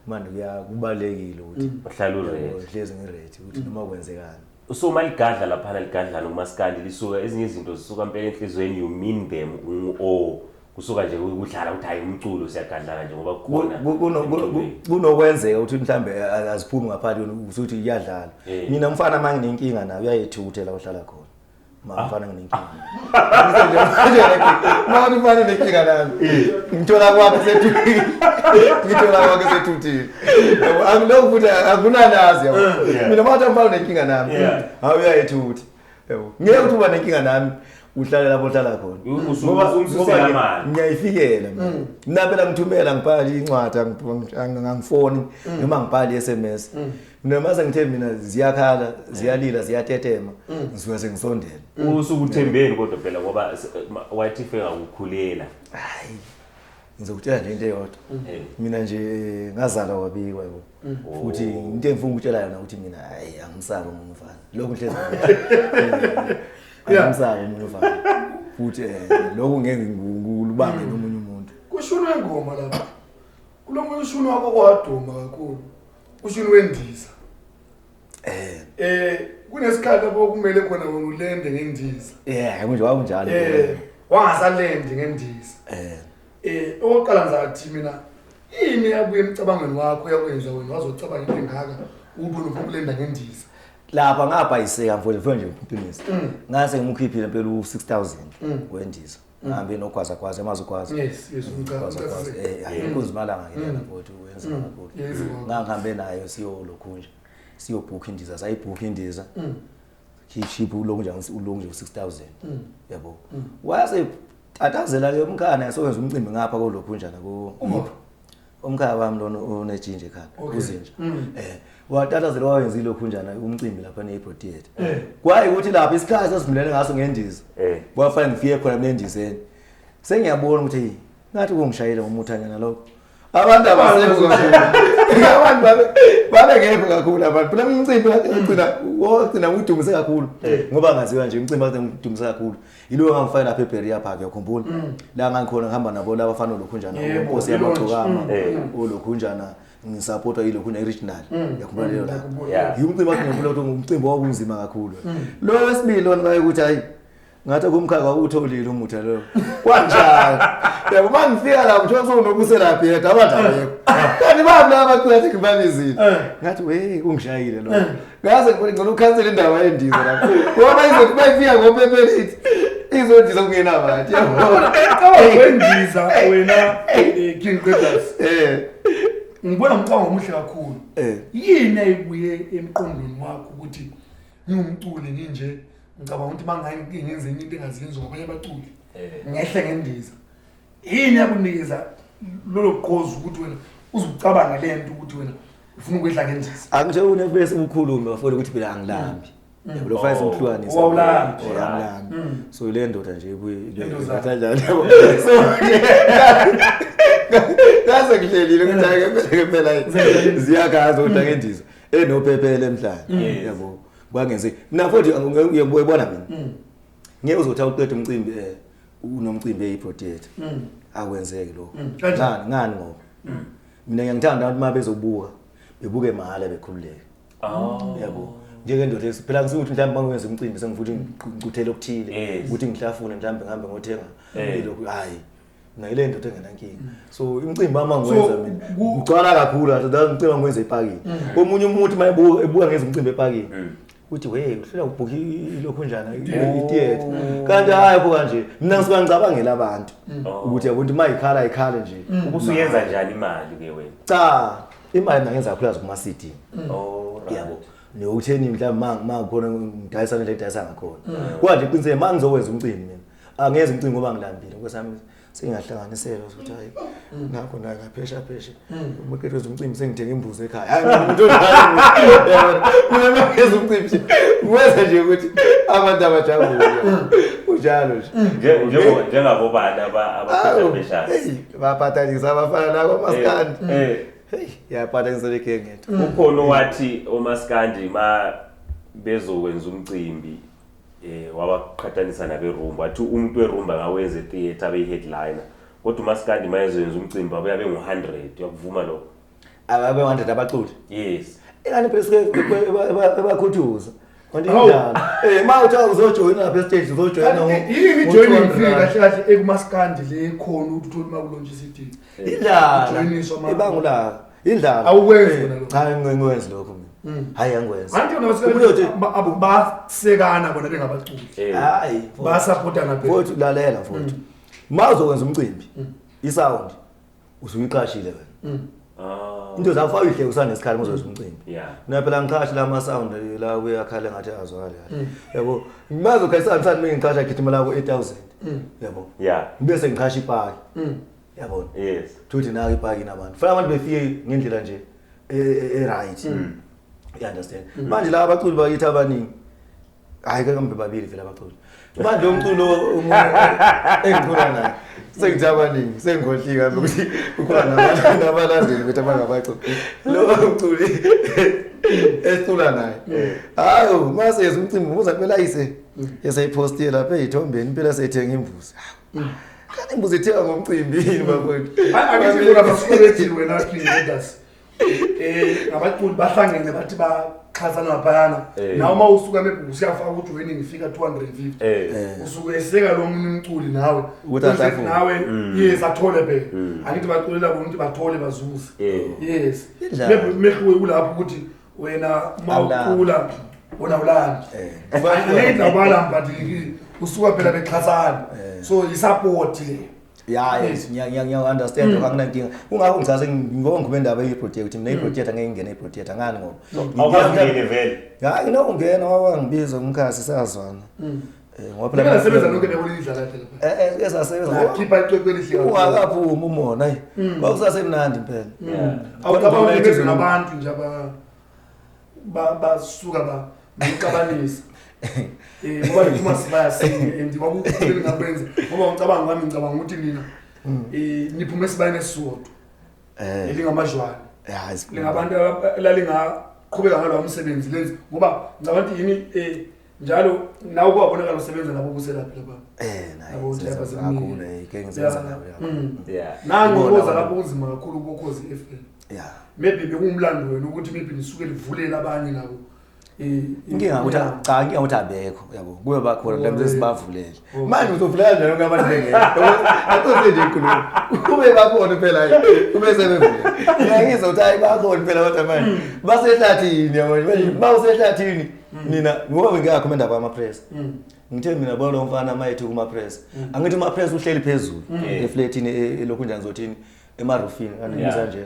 Manje kuyakubalekile ukuthi Uhlala uready. hlezi ngiready ukuthi noma kwenzekani. So maligadla laphana ligadla nomaskandi lisuka ezinye izinto zisuka impela enhlizweni, you mean them or kusuka nje ukudlala ukuthi hayi umculo siyagadlana nje ngoba kukhona emculweni. Kunokwenzeka ukuthi mhlambe aziphumi ngaphandle usuthi iyadlala. Mina mfana manje nginenkinga naye uyayethukuthela ohlala khona. Mfana nginenkinga. Manje mfana nginenkinga nami. Ngithola kwakhe sethuthile. Ngithola kwakhe sethuthile. Yabo angilokhu futhi akunanazi yabo. Mina manje mfana nginenkinga nami. Hawu uyayethutha. Yabo. Ngeke ukuthi uba nenkinga nami uhlale lapho ohlala khona. Umsusela imali. Ngiyayifikela mina. Mina phela ngithumela ngibhala incwadi angifoni noma ngibhala iSMS. Mina mase ngithe mina ziyakhala, ziyalila, ziyatetema, ngisuke sengisondela. Usukuthembeni kodwa phela ngoba wathi fika ukukhulela. Hayi. Ngizokutshela nje into eyodwa. Mina nje ngazalwa kwabikwa yabo. Futhi into engifuna ukutshela yona ukuthi mina hayi angimsabi umuntu umfana. Lokhu ngihlezi. Angimsabi umuntu umfana. Futhi lokhu ngeke ngikubange nomunye umuntu. Kushunwe ingoma lapha. Kulomunye ushuni wakho kwaduma kakhulu. Ushuni wendiza. Kunesikhathi lapho kumele khona wena ulende ngendiza. Yeah, kunje kwakunjalo. Wangasalende ngendiza. Okokuqala ngizathi mina yini yabuye emcabangweni wakho yakwenza wena wazocabanga into engaka ubone ufuna ukulenda ngendiza. Lapha ngabhayiseka mfowethu mfowethu nje uqinise. Ngase ngimkhiphile impela u6000 wendiza. Ngihambe nogwaza gwaza emazugwaza. Yes, yes, Gwaza gwaza. Hayi kunzima langa ke lana mfowethu wenza kakhulu. Ngangihambe nayo siyolokhu nje. Siyobhook indiza, sayibhook indiza. Cheap ulokhu nje ulokhu nje u6000. Yabo. Wase tatazela ke umkhana sokwenza umcimbi ngapha kolokhu njana ko umkhaya wami lona onejinja ekhaya uzinja. Watatazela wayenza ilokhu njana umcimbi lapha neBro Theatre. Kwaye ukuthi lapha isikhathi sasivumelene ngaso ngendiza. Kwafanele ngifike khona nendizeni. Sengiyabona ukuthi ngathi kungishayela ngomuthanyana lokho. Abantu abasekho kakhulu. Abantu babengekho kakhulu abantu. Phela umcimbi wagcina udumise kakhulu. Ngoba ngaziwa nje umcimbi wagcina udumise kakhulu. Yilo engangifake lapha eBerea Park uyakhumbula. La ngangikhona ngihamba nabo laba bafana lokhunjana inkosi yamagcokama olokhunjana ngisupporta yilokhu original. Uyakhumbula leyo la. Yumcimbi wathi ngikhumbula ukuthi umcimbi wawunzima kakhulu. Lo wesibili lona baye ukuthi hayi ngathi kumkhakha utholile umutha lo. Kwanjalo. Yabo mangifika lapho kuthiwa sewunokuselaphi yedwa abantu abekho. Kanti bami laba bathi ngibabizile. Ngathi we ungishayile lo. Ngaze ngibone ngcono ukhansela indawo yendiza lapho. Ngoba izothi bayifika ngophepheliti. Izondiza kungena abantu. Cabanga wendiza wena King Brothers. Ngibona umcabango omuhle kakhulu. Yini ayibuye emqondweni wakho ukuthi ngingumculi nginje ngicabanga ukuthi mangayi ngenze into engazenziwa ngabanye abaculi ngehle ngendiza. Yini yakunikeza lolo gqozi ukuthi wena uzucabanga le nto ukuthi wena ufuna ukwehla ngendiza? Angithe unebese ukhulume bafowethu ukuthi phela angilambi. Yabo lo fanele ukuhlukanisa. Wawulambi. Angilambi. So le ndoda nje ibuye kanjani yabo. So ngase ngihlelile ukuthi hayi phela ziyakhaza ukuthi angendiza enophephele emhlanje. Yabo. Kwangenze. Mina futhi ngiyabona mina. Ngeke uzothi awuqeda umcimbi unomcimbi eyi-Ibro Theatre. Akwenzeki lokho. Kanjani? Ngani ngani ngoba mina ngiyangithanda abantu uma bezobuka bebuke mahhala bekhululeke. Yabo. Njengendoda phela ngisukuthi mhlawumbe uma ngenza umcimbi sengifuna ukuthi ngicuthele okuthile ukuthi ngihlafune mhlawumbe ngihambe ngothenga lokhu, hayi mina ile ndoda engenankinga. So imicimbi uma ngiwenza mina ngicwala kakhulu kahle, la ngicima ngiwenza epakini. Omunye umuntu uma ebuka ngenza umcimbi epakini uthi we uhlula ubhukha ilokhu njani i-theatre, kanti hayi pho kanje mina ngisuka ngicabangela abantu ukuthi yabo ukuthi uma ikhala ikhale nje. Ubusuyenza njani imali ke wena? Cha, imali mina ngenza kakhulukazi kuma-CD. Yabo, nokutheni mhlawumbe ma khona ngidayisa ngendlela engidayisa ngakhona. Kodwa nje qiniseke uma ngizokwenza umcimbi mina angenzi umcimbi ngoba ngilambile, nkosi yami, sengiyahlanganisela ukuthi hayi nakho nayo ngaphesha phesha uma qedwe umcimbi sengithenga imbuzi ekhaya. Hayi, mina umuntu onjalo mina mengenza umcimbi nje ngiwenza nje ukuthi abantu abajabule, kunjalo nje. Njengabobani abaphesha phesha? Hey, baphathanisa abafana nako maskandi. Hey, yaphathanisa le genge yethu. Ukhona owathi omaskandi ma bezokwenza umcimbi wabaqhathanisa naberumba, wathi umuntu werumba angawenza etheatre abe headliner, kodwa umaskandi mayezoyenza umcimbi abuya bengu-100. Uyakuvuma lokho? Ababe 100 abaculi? Yes. Ingane phela suke ebakhuthuza. Kanti Hawu. indlala. Ma uthiwa uzojoyina lapha estage uzojoyina Kanti yini i-joining fee kahle kahle ekumaskandi le khona ukuthi uthole uma kulontsha i-CD? Indlala. Ujoyiniswa Ibangula. Indlala. Awukwenzi wena lokho? Cha, ngikwenzi lokho mina. Hayi, angikwenzi. Anti yona basuke Ubuye uthi- basekana bona bengabaculi. Hayi. Mfowethu. Bayasupportana phela. Mfowethu, lalela mfowethu. Ma uzokwenza umcimbi, isound usuyiqashile wena. Into zakho faka uyihleke usanesikhala uma uzokwenza umcimbi. Mina phela ngiqashe la ma sound la uyakhala ngathi azwakala kahle. Yabo. Maze ukhalisa sound mina ngiqasha gijima la ku 8000. Yabo. Bese ngiqasha ipaki. Yabona. Thuthi nayo ipaki nabantu. Fanele abantu befike ngendlela nje e right. You understand? Manje la abaculi bakithi abaningi, hayi ke kambe babili vele abaculi. Manje lo mculo engicula naye sengithi abaningi sengikhohlika kambe ukuthi kukhona nabalandeli bethu abangabaculi. Lo mculi esicula naye, hayi mase yenza umcimbi uza kumele ayise eseyipostile lapha eyithombeni impela seyithenga imbuzi. Kanti imbuzi ithenga ngomcimbi yini bafowethu? Hayi, angithi bona basuke bethi wena King Leaders ngabaculi bahlangene bathi baxhasana laphayana. Nawe uma usuka maybe usiyafaka ujoining ifika 250. Usuke eseka lo munye umculi nawe. Ukuthi Uze ahlafune. nawe, yes, athole phela. Angithi baculela bona ukuthi bathole bazuze. Yes. Indlala. Maybe umehluko kulapho ukuthi wena uma Awulami. ucula wona awulami. Angeke abalami, but usuka phela bexhasana. So i-support le. Ya, yes, ngiya understand lokho, anginankinga. Kungakho ngichaze ngoba ngikhuluma indaba ye-Ibro Theatre ukuthi mina i-Ibro Theatre ngeke ngingene e-Ibro Theatre ngani ngoba Awukaze ungene vele? Hayi, nokungena wawangibiza umkhasi sazwana. Ngoba phela Mina sebenza nonke nekolidla kahle lapha. Esasebenza ngoba Ngakhipha icwecwe elihle kakhulu. Ungakaphumi umona, hayi. Kwakusasemnandi impela. Awucabanga Kodwa ukuthi mina nabantu nje basuka bixabanisa. Ngoba ngiphuma sibaya sinye and kwakukhulu ngakwenza ngoba ngicabanga kwami, ngicabanga ukuthi nina niphume esibayeni esisodwa. Elingamajwane. Hayi, siphuma. Lingabantu lalingaqhubeka ngalowo msebenzi lenzi ngoba ngicabanga ukuthi yini njalo nawe kwabonakala usebenza nabo kuselaphi lapha. Naye, Yabo, senza njengoba sekuningi. kakhulu, ke ngisenza nabo, ya. Nangu Ibona koza bona. lapho kunzima kakhulu kuKhozi FM. Maybe bekungumlando wena ukuthi maybe nisuke livulele abanye nabo. Inkinga ukuthi cha, inkinga ukuthi abekho, yabo. Kube bakhona mhlawumbe sesibavulele. Manje uzovulela kanjani wonke abantu bengekho? Aqose nje inkulumo. Kube bakhona phela, hayi, kube sebevulele. Ngiyangizwa ukuthi hayi bakhona phela kodwa manje basehlathini, yabo. Manje bawusehlathini nina ngoba bengingakho indaba yama-press. Ngithe mina bona lo mfana mayethu kuma-press. Angithi uma-press uhleli phezulu eflatini elokhu njani zothini emarufini, kanti ngibiza nje.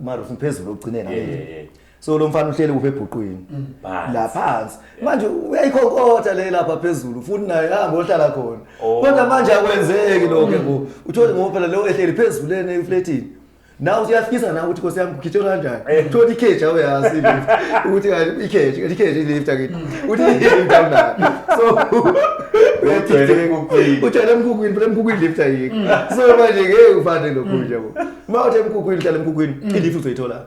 Emarufini phezulu okugcineni angithi. So lo mfana uhleli kuphi ebhuqwini? Phansi. La phansi. Manje uyayikhonkotha le lapha phezulu futhi naye hamba ohlala khona. Kodwa manje akwenzeki lokho yabo. Uthole ngoba phela lo ehleli phezulu lena eflatini. Nawe uyafikisa nawe ukuthi Nkosi yami kukhitshwa kanjani? Uthola ikheji awuyazi ilift. Ukuthi kanti ikheji, kanti ikheji ilift akithi. Uthi ilift awunayo. So Ujwayele emkhukhwini. Ujwayele emkhukhwini, phela emkhukhwini ilift ayikho. So manje ngeke ufane lokhu nje yabo. Uma uthe emkhukhwini uhlala emkhukhwini, ilift uzoyithola.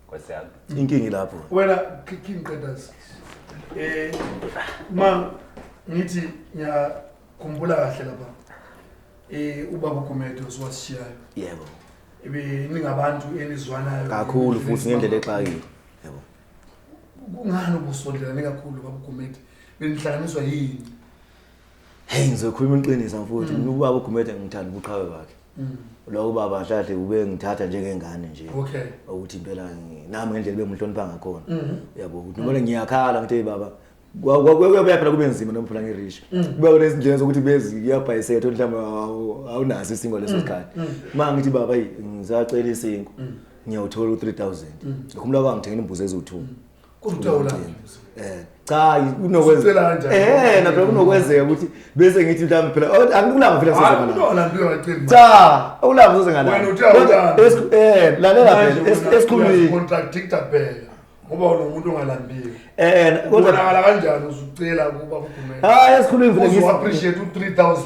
Nkosi yami. Inkinga ilapho. Wena King Qedas. Ma Ngithi ngiyakhumbula kahle lapha. Ubaba uGumede oswasishiyayo. Yebo. Ibe ningabantu enizwanayo kakhulu futhi ngendlela exakile. Yebo. Kungani ubusondelane kakhulu baba uGumede? Benihlanganiswa yini? Hey, ngizokhuluma iqiniso mfowethu. Mina ubaba uGumede ngithanda ubuqhawe bakhe. Lo ubaba kahle ube ngithatha njengengane nje. Okay. Ukuthi impela nami ngendlela bengimhlonipha ngakhona. Yabo, ukuthi noma ngiyakhala ngithi hey baba, kuyabuya phela kube nzima noma phela ngirisha. Kuba kunezindlela zokuthi bezi kuyabhayiseka mhlawumbe awunaso isinkwa leso sikhathi. Uma ngithi baba hey ngisacela isinkwa, ngiyawuthola u3000. Ngikhumbula kwangithengela imbuzi eziwu2. Kuzothola. Cha, kunokwenzeka. Na phela kunokwenzeka ukuthi bese ngithi mhlawumbe phela angikulanga phela sezengalala. Cha, awulanga sezengalala. Wena uthe awulanga. Lalela phela esikhulumini. Contradictor phela. Ngoba unomuntu ongalambiwe. Kodwa ubonakala kanjani uzucela kuba kuGumede? Hayi, esikhulumini vele ngisi appreciate u3000.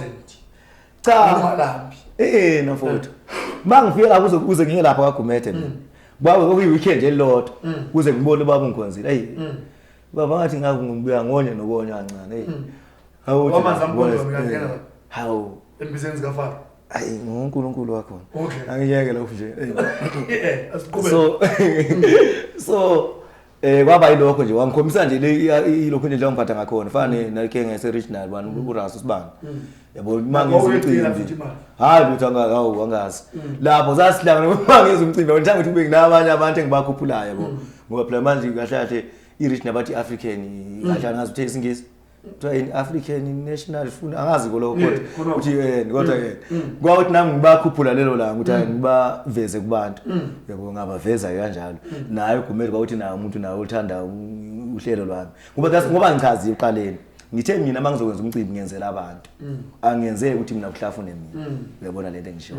Cha. Ungalambi. Na mfowethu. Mangifika lapho uze ngiye lapha kaGumede mina. Baba kuyi weekend elilodwa kuze ngibone baba ngikhonzile. Hey. Baba ngathi ngaku ngibuya ngonye nokonya kancane. Hey. Hawu. Wamanzi amkhonzo ngiyangena lapha. Hawu. Embizeni zikaFaro. Ayi ngoNkulunkulu wakhona. Okay. Angiyeke lokho nje. Asiqhubeke. So kwaba yilokho nje wangikhombisa nje ilokho nje ngiphatha ngakhona. Fana nalike ngese regional bani uRasu sibani. Yabo mangizwe umcimbi. Hayi lutho angazi angazi. Lapho sasihlangana mangizwe umcimbi ngithanda ukuthi kube nginabanye abantu engibakhuphulayo yabo. Ngoba phela manje kahle kahle i-regional bathi African kahle angazi ukuthi isingisi. Kuthiwa in African National funa angazi kolokho kodwa uthi kodwa ke kwakuthi nami ngibakhuphula lelo langa ukuthi ngibaveze kubantu. Yabo ngabaveza kanjalo. Naye uGumede kwakuthi naye umuntu naye uthanda uhlelo lwami. Ngoba ngoba ngichaziwe eqaleni. Ngithe mina mangizokwenza umcimbi ngenzela abantu. Angenzeki ukuthi mina kuhlafune mina. Uyabona lento engisho.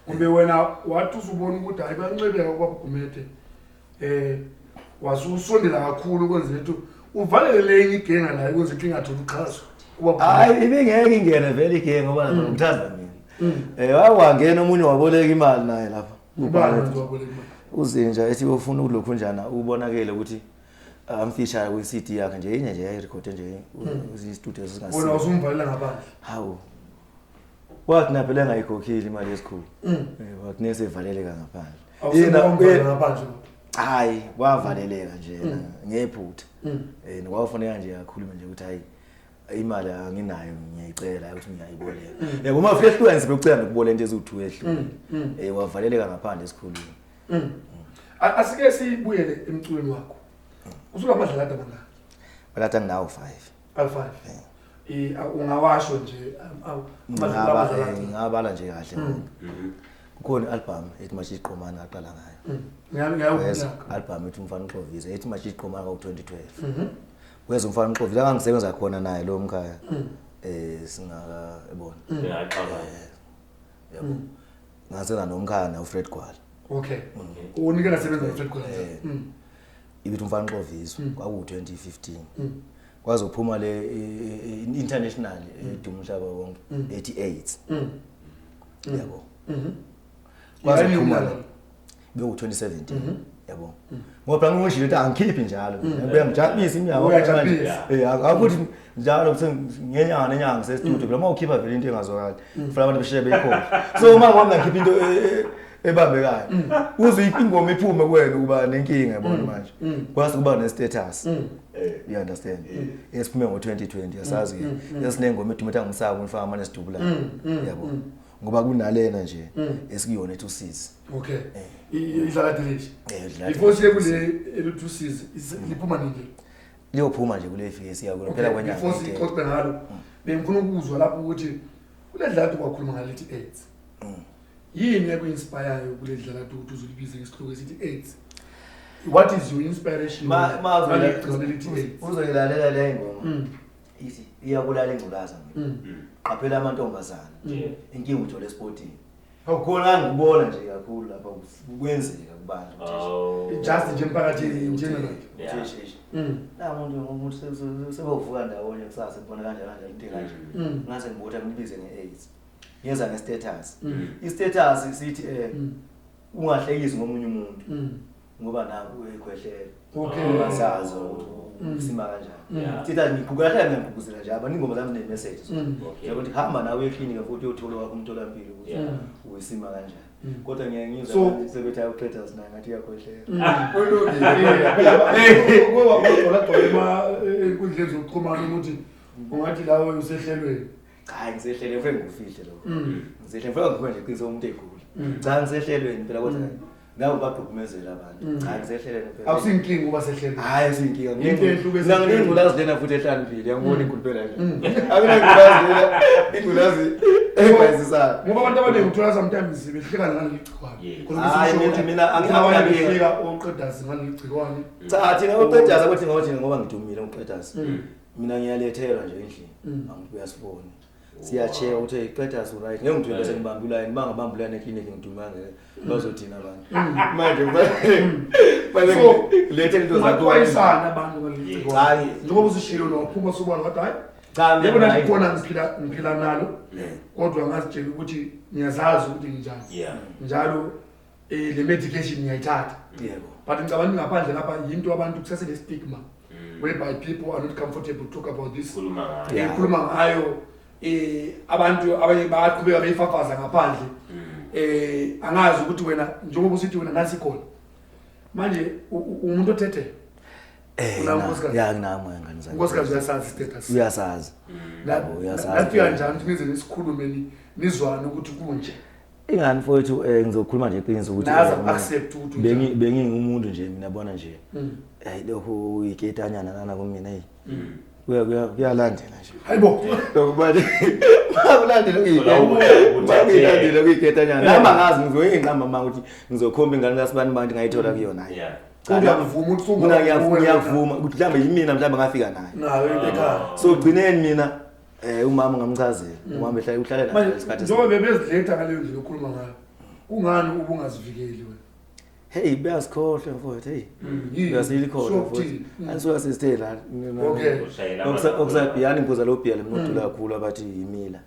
Kumbe wena wathi uzubona ukuthi hayi bancebeka kwaba Gumede. Wasusondela kakhulu kwenzela ukuthi uvalele lenye igenga nayo ukuze ingatholi uxhaso. Hayi ibingeke ingene vele igenga ngoba ngithanda mina. Wangena omunye waboleka imali naye lapha. Uzinja ethi ufuna ukulokhu njana ubonakele ukuthi amfisha kwi CD yakhe nje inye nje yayirekhode nje istudio singasi. Wena usumvalela ngaphandle. Hawu. Wathi na phela engayikhokhile imali esikhulu. Wathi nesevaleleka ngaphandle. Awusemvalela ngaphandle. Hayi, wavaleleka nje ngephutha. Kwakufuneka nje akhulume nje ukuthi hayi imali anginayo ngiyayicela ukuthi ngiyayiboleka. Yabo uma ufika ehlukene sibekucela nokubola into eziwu2 ehlukene. Wavaleleka ngaphandle esikhulwini. Asike sibuyele emculweni wakho. Usuka amadlalada mangaki? Malada nginawo 5. Al5. Ungawasho nje amadlalada ngingabala nje kahle. Kukhona i-album ethi Mashiqomane aqala ngayo. Ngiyawunyaka. Album ethi Umfana uXovisa ethi Mashiqomane ngo-2012. Weza Umfana uXovisa ngangisebenza khona naye lo mkhaya. Singaka ebona. Ngiyaxabana. Yabo. Ngasebenza nomkhaya na uFred Gwala. Okay. Unike nasebenza noFred Gwala. Ibithi Umfana uXovisa kwaku 2015. Kwazophuma le international eduma umhlaba wonke ethi AIDS. Yabo. Kwazophuma beku 2017. Yabo. Ngoba ngishilo ukuthi angikhiphi njalo. Ngibuya ngijabulisa iminyaka manje. Akuthi njalo kuthi ngenyanga nenyanga ngise studio phela uma ukhipha vele into engazwakali. Kufanele abantu besheshe beyikhohle. So uma ngihamba ngikhipha into ebambekayo. Uze ingoma iphume kuwena ukuba nenkinga yabona manje. Kwase kuba ne status. You understand? Esiphume ngo2020 yasazi ke. Esinengoma edume ethi angisaba umfana manje sidubula. Yabo. Ngoba kunalena nje esikuyona ethi usizi. Okay. Idlalade leli. Before siye kule eluthi usizi liphuma nini? Liyophuma nje kule viki esiya kulo phela kwenyanga. Before sixoxe ngalo bengifuna ukuzwa lapho ukuthi kule dlalade kwakhuluma ngalethi AIDS. Yini ekuinspire kule dlalade ukuthi uzulibize ngesihloko esithi AIDS? What is your inspiration? Uzoyilalela le ngoma. Ithi iyabulala ingculaza mina. Qaphela amantombazana. Inkinga uthole esportini. Khona ngikubona nje kakhulu lapha kwenzeka kubantu. Just nje emphakathini njengalokho. Na umuntu sebovuka ndawonye kusasa kubona kanjani kanjani into kanje. Ngase ngibotha ngibize ngeAIDS. Ngiyenza ngestatus. I-status sithi ungahlekisi ngomunye umuntu. Ngoba nangu uyekhwehlela. Okay. Ungasazi ukuthi usima kanjani. Yeah. Sithi ngiguqula ngiyagqugquzela nje abantu, ingoma zami zine-message. Okay. Ukuthi hamba nawe eklinika futhi uyothola wakho umtholampilo ukuthi uyisima kanjani. Kodwa ngiye ngizwe abantu sebethi ayuqeda sinayo, ngathi iyakhwehlela. Kulungile. Kwagcwala ey'nkundleni zokuxhumana ukuthi ungathi lawe usehlelweni. Cha, ngisehlelweni, ngifike ngikufihle lokho. Ngisehlelweni, ngifike ngikhulume nje iqiniso umuntu egula. Cha, ngisehlelweni phela, kodwa ngabo bagqugqumezela abantu. Cha, ngisehlelweni phela. Akusinkinga uba sehlelweni. Hayi, asinkinga. Into ehluke. Mina nginengculazi lena futhi ehlaniphile, yangibona ikhuluphela nje. Akunangculazi lena, ingculazi ebhayizisayo. Ngoba abantu abaningi uthola sometimes behlekana ngaleli gciwane. Khona Hhayi, bese kusho ukuthi mina abanye anginankinga. behleka oqedazi ngaleli gciwane. Cha, thina uqedaza kwathi ngoba ngoba ngidumile uqedaza. Mina ngiyalethelwa nje endlini. Angithi uyasifona. Siya-check ukuthi hey, qedaza right. Ngeke ngidumile bese ngibamba ulayini, bangabamba ulayini eklinikhi ngiduma ngeke bazothina abantu. Manje kufanele So, ngilethe into zakho. Ungaxwayisana abantu ngaleli gciwane. Cha, Njengoba usishilo nowaphuma sobala kodwa hayi. Cha, mina Yebo, nathi hayi. khona ngiphila nalo. Kodwa ngazitshela ukuthi ngiyazazi ukuthi nginjani. Njalo le medication ngiyayithatha. Yebo. But ngicabanga ngaphandle lapha yinto abantu kusasele stigma whereby people are not comfortable to talk about this. Khuluma ngayo. Ikhuluma ngayo, abantu abanye bayaqhubeka beyifafaza ngaphandle. Angazi ukuthi wena njengoba usithi wena nasi khona. Manje umuntu othethe. Unawo unkosikazi? Ya, nginawo ngane zami. Unkosikazi uyasazi status. Uyasazi. Yabo, uyasazi. Nafika njani ukuthi nize nisikhulume nizwane ukuthi kunje? Ingani mfowethu, ngizokhuluma nje iqiniso ukuthi Naza accept ukuthi unjani. Bengingumuntu nje mina bona nje. Lokhu uyiketanyana lana kumina hey. Kuya kuya kuyalandela nje. Hayibo. Lokhu manje makulandela kuyilandela kuyiketanyana. Nami angazi ngizoyinqamba manje ukuthi ngizokhomba ingane kaSibani manje ngayithola kuyona hayi. Cha, Uyakuvuma ukuthi mina ngiyavuma ukuthi mhlambe yimina mhlambe ngafika naye. Nayo ekhaya. So gcineni mina umama ngamchazela. Umama ehlala uhlala naye Manje isikhathi. njengoba bebeziletha ngaleyo ndlela okhuluma ngayo, kungani ubungazivikeli wena? Hey, bayasikhohlwa mfowethu, hey. Yini? Uyasikhohlwa Sure mfowethu. ukuthini? Anisuka sisithe la. Ushayela Okusabhiyani ngiphuza lo bhiya lemnodula kakhulu abathi yimila.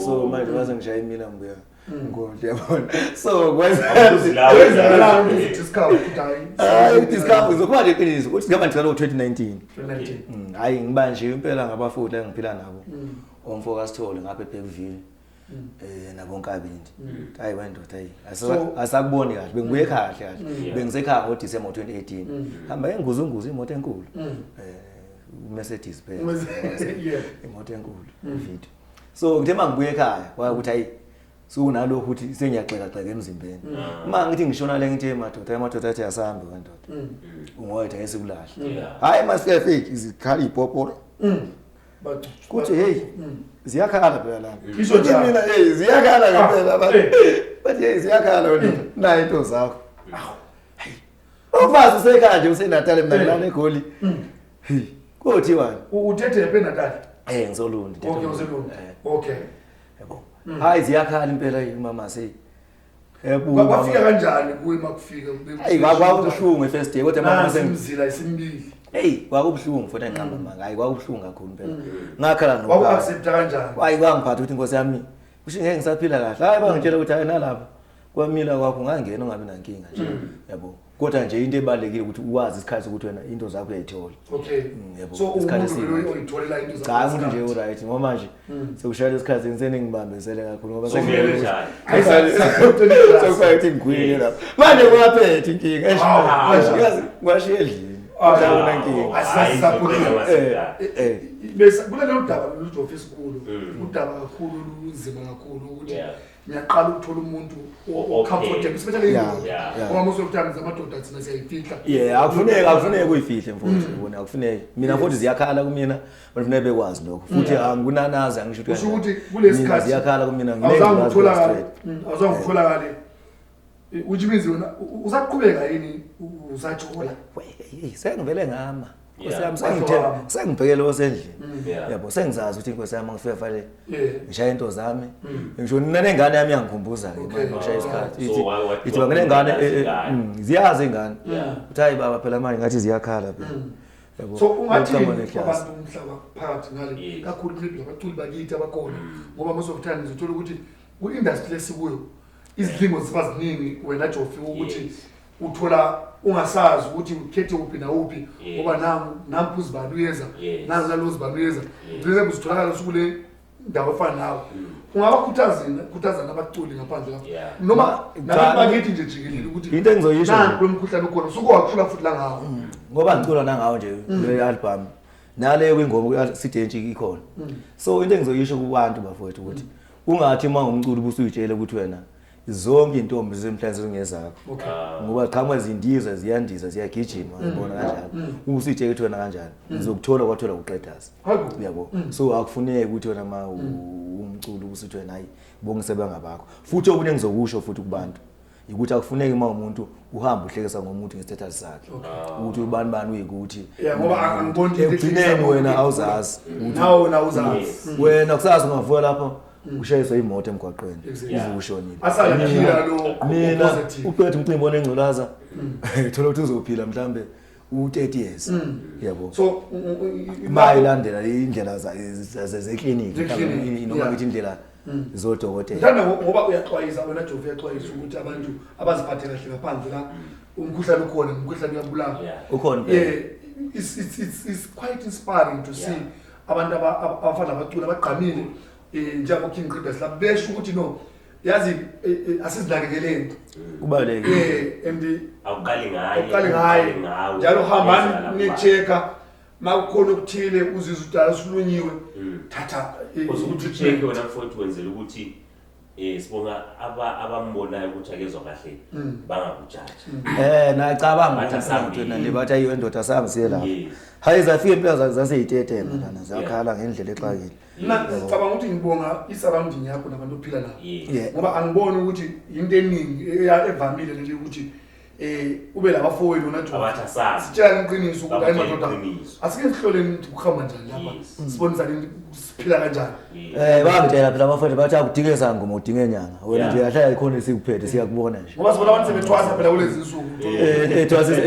So manje baze ngishaya imila ngibuya ngodla yabona. So kwenza Awuzi la wena. Kwenzakalani ukuthi udiscover ukuthi hayi? Hayi, udiscover ngizokhuluma nje iqiniso ukuthi ngihamba ngicela ngo-2019. 2019. Hayi ngiba nje impela ngabafundi engiphila nabo. Omfo kaSithole ngapha eBergville. Nabonkabindi. Hayi wendoda hayi. Asakuboni kahle bengibuye ekhaya kahle kahle. Bengisekhaya ngoDecember 2018. Hamba enguzunguzu imoto enkulu. Mercedes Benz. Imoto enkulu video. So ngithe mangibuye ekhaya kwaye ukuthi hayi sokunalokho ukuthi sengiyagxeka gxeka emzimbeni. Uma ngithi ngishona le ngithi madoda, amadoda athi asambe wendoda. Ungoyetha ngesikulahle. Hayi masifike fake izikhala ipopolo. But Kuthi hey ziyakhala phela lana. Isho njalo. Mina hey ziyakhala ngempela abantu. Bathi hey ziyakhala wena. Nayi into zakho. Hey. Ufazi usekhaya nje useNatal mina ngilana eGoli. Hey kothiwani? Uthethe eNatal? Ngisolundi. Okay, uselundi. Okay. Yabo. Hayi ziyakhala impela mama sey. Yebo. Kwafika kanjani kuwe makufika? Hayi kwakubuhlungu first day kodwa mama semzila isimbili. Hey kwakubuhlungu futhi enqamba manga. Hayi kwakubuhlungu kakhulu impela. Ngakhala no. Kwaku accept kanjani? Hayi kwangiphatha ukuthi inkosi yami kusho ngeke ngisaphila kahle. Hayi bangitshela ukuthi hayi nalapha kwamila kwakho ungangena ungabi nankinga nje. Yabo. Kodwa nje into ebalekile ukuthi uwazi isikhathi sokuthi wena into zakho uyayithola. Okay. Yebo. So Isikhathi umuntu esibi. lo oyitholela into zakho. Cha umuntu nje uright ngoba manje sekushayela isikhathi ngiseningibambezele kakhulu ngoba So kumele njani? sekufanele ukuthi ngigwile lapha. Manje kwaphethe inkinga. Eish, Hawu, yazi ngiwashiya endlini. Hawu. Akuna nkinga. Hayi, Bese kulelo daba lolujofa esikhulu, udaba kakhulu lunzima kakhulu ukuthi ngiyaqala ukuthola umuntu o-comfortable, especially indoda. Ngoba most of times amadoda thina siyayifihla. Yeah, akufuneki uyifihle mfowethu, yabona akufuneki. Mina futhi ziyakhala kumina, bafuneka bekwazi lokho. Futhi angikunanazi angisho ukuthi Kusho ukuthi kulesi Mina sikhathi ziyakhala kumina awuzange nginengculazi utholakale, straight. Awuzange utholakale. Which means wena usaqhubeka yini usathola? Hey, sengivele ngama. Nkosi yami Waze wama. sengibhekele osendlini. Yabo sengizazi ukuthi inkosi yami ngifika fanele ngishaye into zami. Ngisho nengane yami iyangikhumbuza ke manje ngishaya isikhathi. So Ithi ithi banginengane, wakhuluma nazo ingane. ziyazi ingane. Uthi hayi baba phela manje ngathi ziyakhala phela. Yabo. So ungathini Lokucabanga neklasi. abantu umhlaba phakathi ngale kakhulu maybe abaculi bakithi abakhona, ngoba most of the time uzothola ukuthi ku-industry lesikuyo izilingo ziba ziningi wena Jofi ukuthi uthola Ungasazi ukuthi ukhethe uphi nawuphi, Yes. ngoba nangu nampu uzibani uyeza, Yes. nangu nalo uzibani uyeza, ugcine uzitholakala usukule ndawo efana nawe. Ungabakhuthazini khuthazana abaculi ngaphandle lapho, Yeah. noma Cha, nabantu bakithi nje jikelele, ukuthi Into engizoyisho nanku nje. lo mkhuhlane ukhona, usuke wacula futhi la ngawo? Ngoba ngicula nangawo nje kule album, naleyo kwingoma ku-CD ikhona. So into engizoyisho kubantu bafowethu ukuthi ungathi uma ngumculo ubusuyitshela ukuthi wena zonke intombi zemhlanje zingezakho, ngoba qhamuka zindiza, ziyandiza, ziyagijima, uyabona kanjalo, ubusuyitshela ukuthi wena kanjani ngizokuthola, kwathola kuqedaza. Hayibo. Uyabo, so akufuneki ukuthi wena ma umculo ubusuthi wena hayi, bonke sebengabakho. Futhi okunye engizokusho futhi kubantu ukuthi akufuneki uma umuntu uhambe uhlekisa ngomuntu nge-status sakhe, ukuthi ubani bani uyikuthi. Yeah, ngoba angiboni into ekugcineni ehlekisa wena ngomuntu. awuzazi ukuthi Nawe wena awuzazi. Wena kusasa ungavuka lapho ushayiswe imoto emgwaqweni, Exactly. uvuke ushonile. Asale phila lo Mina positive. uqeda umcimbi onengculaza, thola ukuthi uzophila mhlambe u-30 years, yabo. So Mayilandela indlela zeklinikhi, Zeklinikhi, noma yeah. ngithi indlela zodokotela. Mhlawumbe ngoba uyaxwayisa wena Jovi, uyaxwayisa ukuthi abantu abaziphathe kahle ngaphandle la, umkhuhlane ukhona, umkhuhlane uyabulala. Ukhona impela. Yeah, it's quite inspiring to see abantu abafana nabaculi abagqamile, njengo King Qedas la, besho ukuthi no, yazi, asizinakekeleni. Kubalulekile. And Awuqali ngaye. Awuqali ngaye. Ngawe. Njalo hambani Yenzeka lapha. niye-check-a makukhona okuthile uzizwe ukuthi usulunyiwe, thatha Because ukuthi i-treatment. ucheck wena mfowethu wenzela ukuthi sibonga abambonayo ukuthi akezwa kahle bangakujaji. Nacabanga Bathi ukuthi asambi. wena le, bathi ayiwe ndoda, sami siye lapha. Hayi, zafika impela zaseyitetemba lana, zakhala ngendlela exakile. Mina ngicabanga ukuthi ngibonga i-surrounding yakho nabantu ophila nabo, ngoba angiboni ukuthi into eningi evamile leli ukuthi ube labafowenu wena Jovi. Abathi asambi. Sitshela iqiniso ukuthi hayi Bakutshela madoda, iqiniso. asike sihloleni ukuthi kuhamba njani lapha, sibonisane siphila kanjani. Bangitshela phela abafowethu, bathi akudinge sangoma, udinge nyanga wena nje, yahlala ikhona esikuphethe, siyakubona nje. Ngoba sibona abantu sebethwasa phela kulezi nsuku.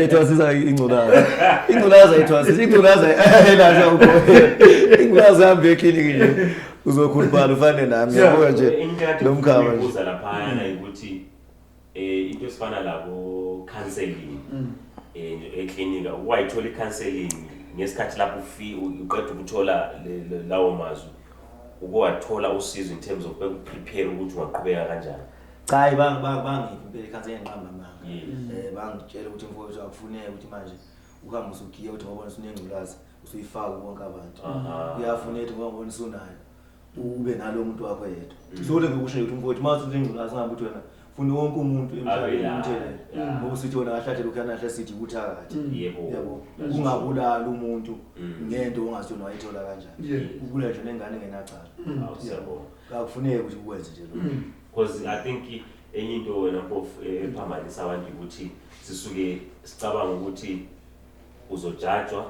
Ethwasisa ingculaza, ingculaza ethwasisa, ingculaza elasha ukhona, ingculaza ihambe ekliniki nje, uzokhuluphala ufane nami. Yabo nje Into ekade lo mkhaba nje. ngikubuza laphayana ukuthi into esifana labo counseling nje eklinika, ukwayithola i-counseling ngesikhathi lapho uqeda ukuthola lawo mazwi, ukuwathola usizo in terms of bekuprepare ukuthi ungaqhubeka kanjani? Cha, hayi, bangiphi impela ikhansela, engiqamba amanga. Bangitshela ukuthi mfowethu, akufuneki ukuthi manje uhambe usugiya ukuthi ngobona usunengculaza usuyifaka bonke abantu. Kuyafuneka ukuthi ngoba ngibona usunayo ube nalo muntu wakho yedwa. So le ngikusho nje ukuthi mfowethu, uma usunengculaza ungabe uthi wena funa wonke umuntu emhlabeni Abe nayo. umthelele, ngoba usithi wena kahle lokhu yanahle sithi ubuthakathi. Yabo, That's ungabulali umuntu ngento ongazi wena wayithola kanjani. Ubulala nje nengane engenacala. Awu, siyabonga. Akufuneki ukuthi ukwenze nje lokho. Because I think enye into wena mpofu ephambanisa abantu ukuthi sisuke sicabanga ukuthi uzojajwa,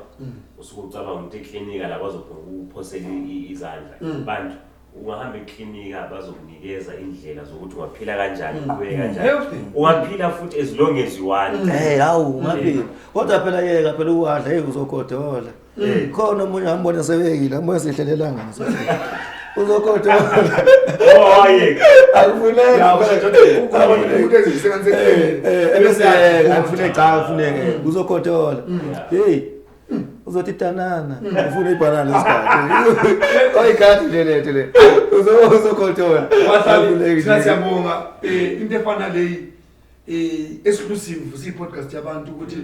usuke ucabanga ukuthi eklinika la bazophuma ukuphosela izandla. Bantu, ungahamba eklinika bazokunikeza indlela zokuthi ungaphila kanjani, uqhubeke kanjani. Healthy. Ungaphila futhi as long as you want. Hawu, ungaphila kodwa phela yeka phela uwadla, hey, uzogodola. Khona omunye ambone sebekile, ambone sehlelelanga, uzogodola. Oh, ayeka. Akufuneki. Ya, umuntu ezisebenzise. Ebese akufuneki, cha, akufuneki, uzogodola. Hey, uzothi tanana ufuna ibhanana lesikhathi oyikhathi nje lethu le, uzogodola. Bahlali, Akufuneki thina nje. siyabonga into efana leyi exclusive siyi podcast yabantu, ukuthi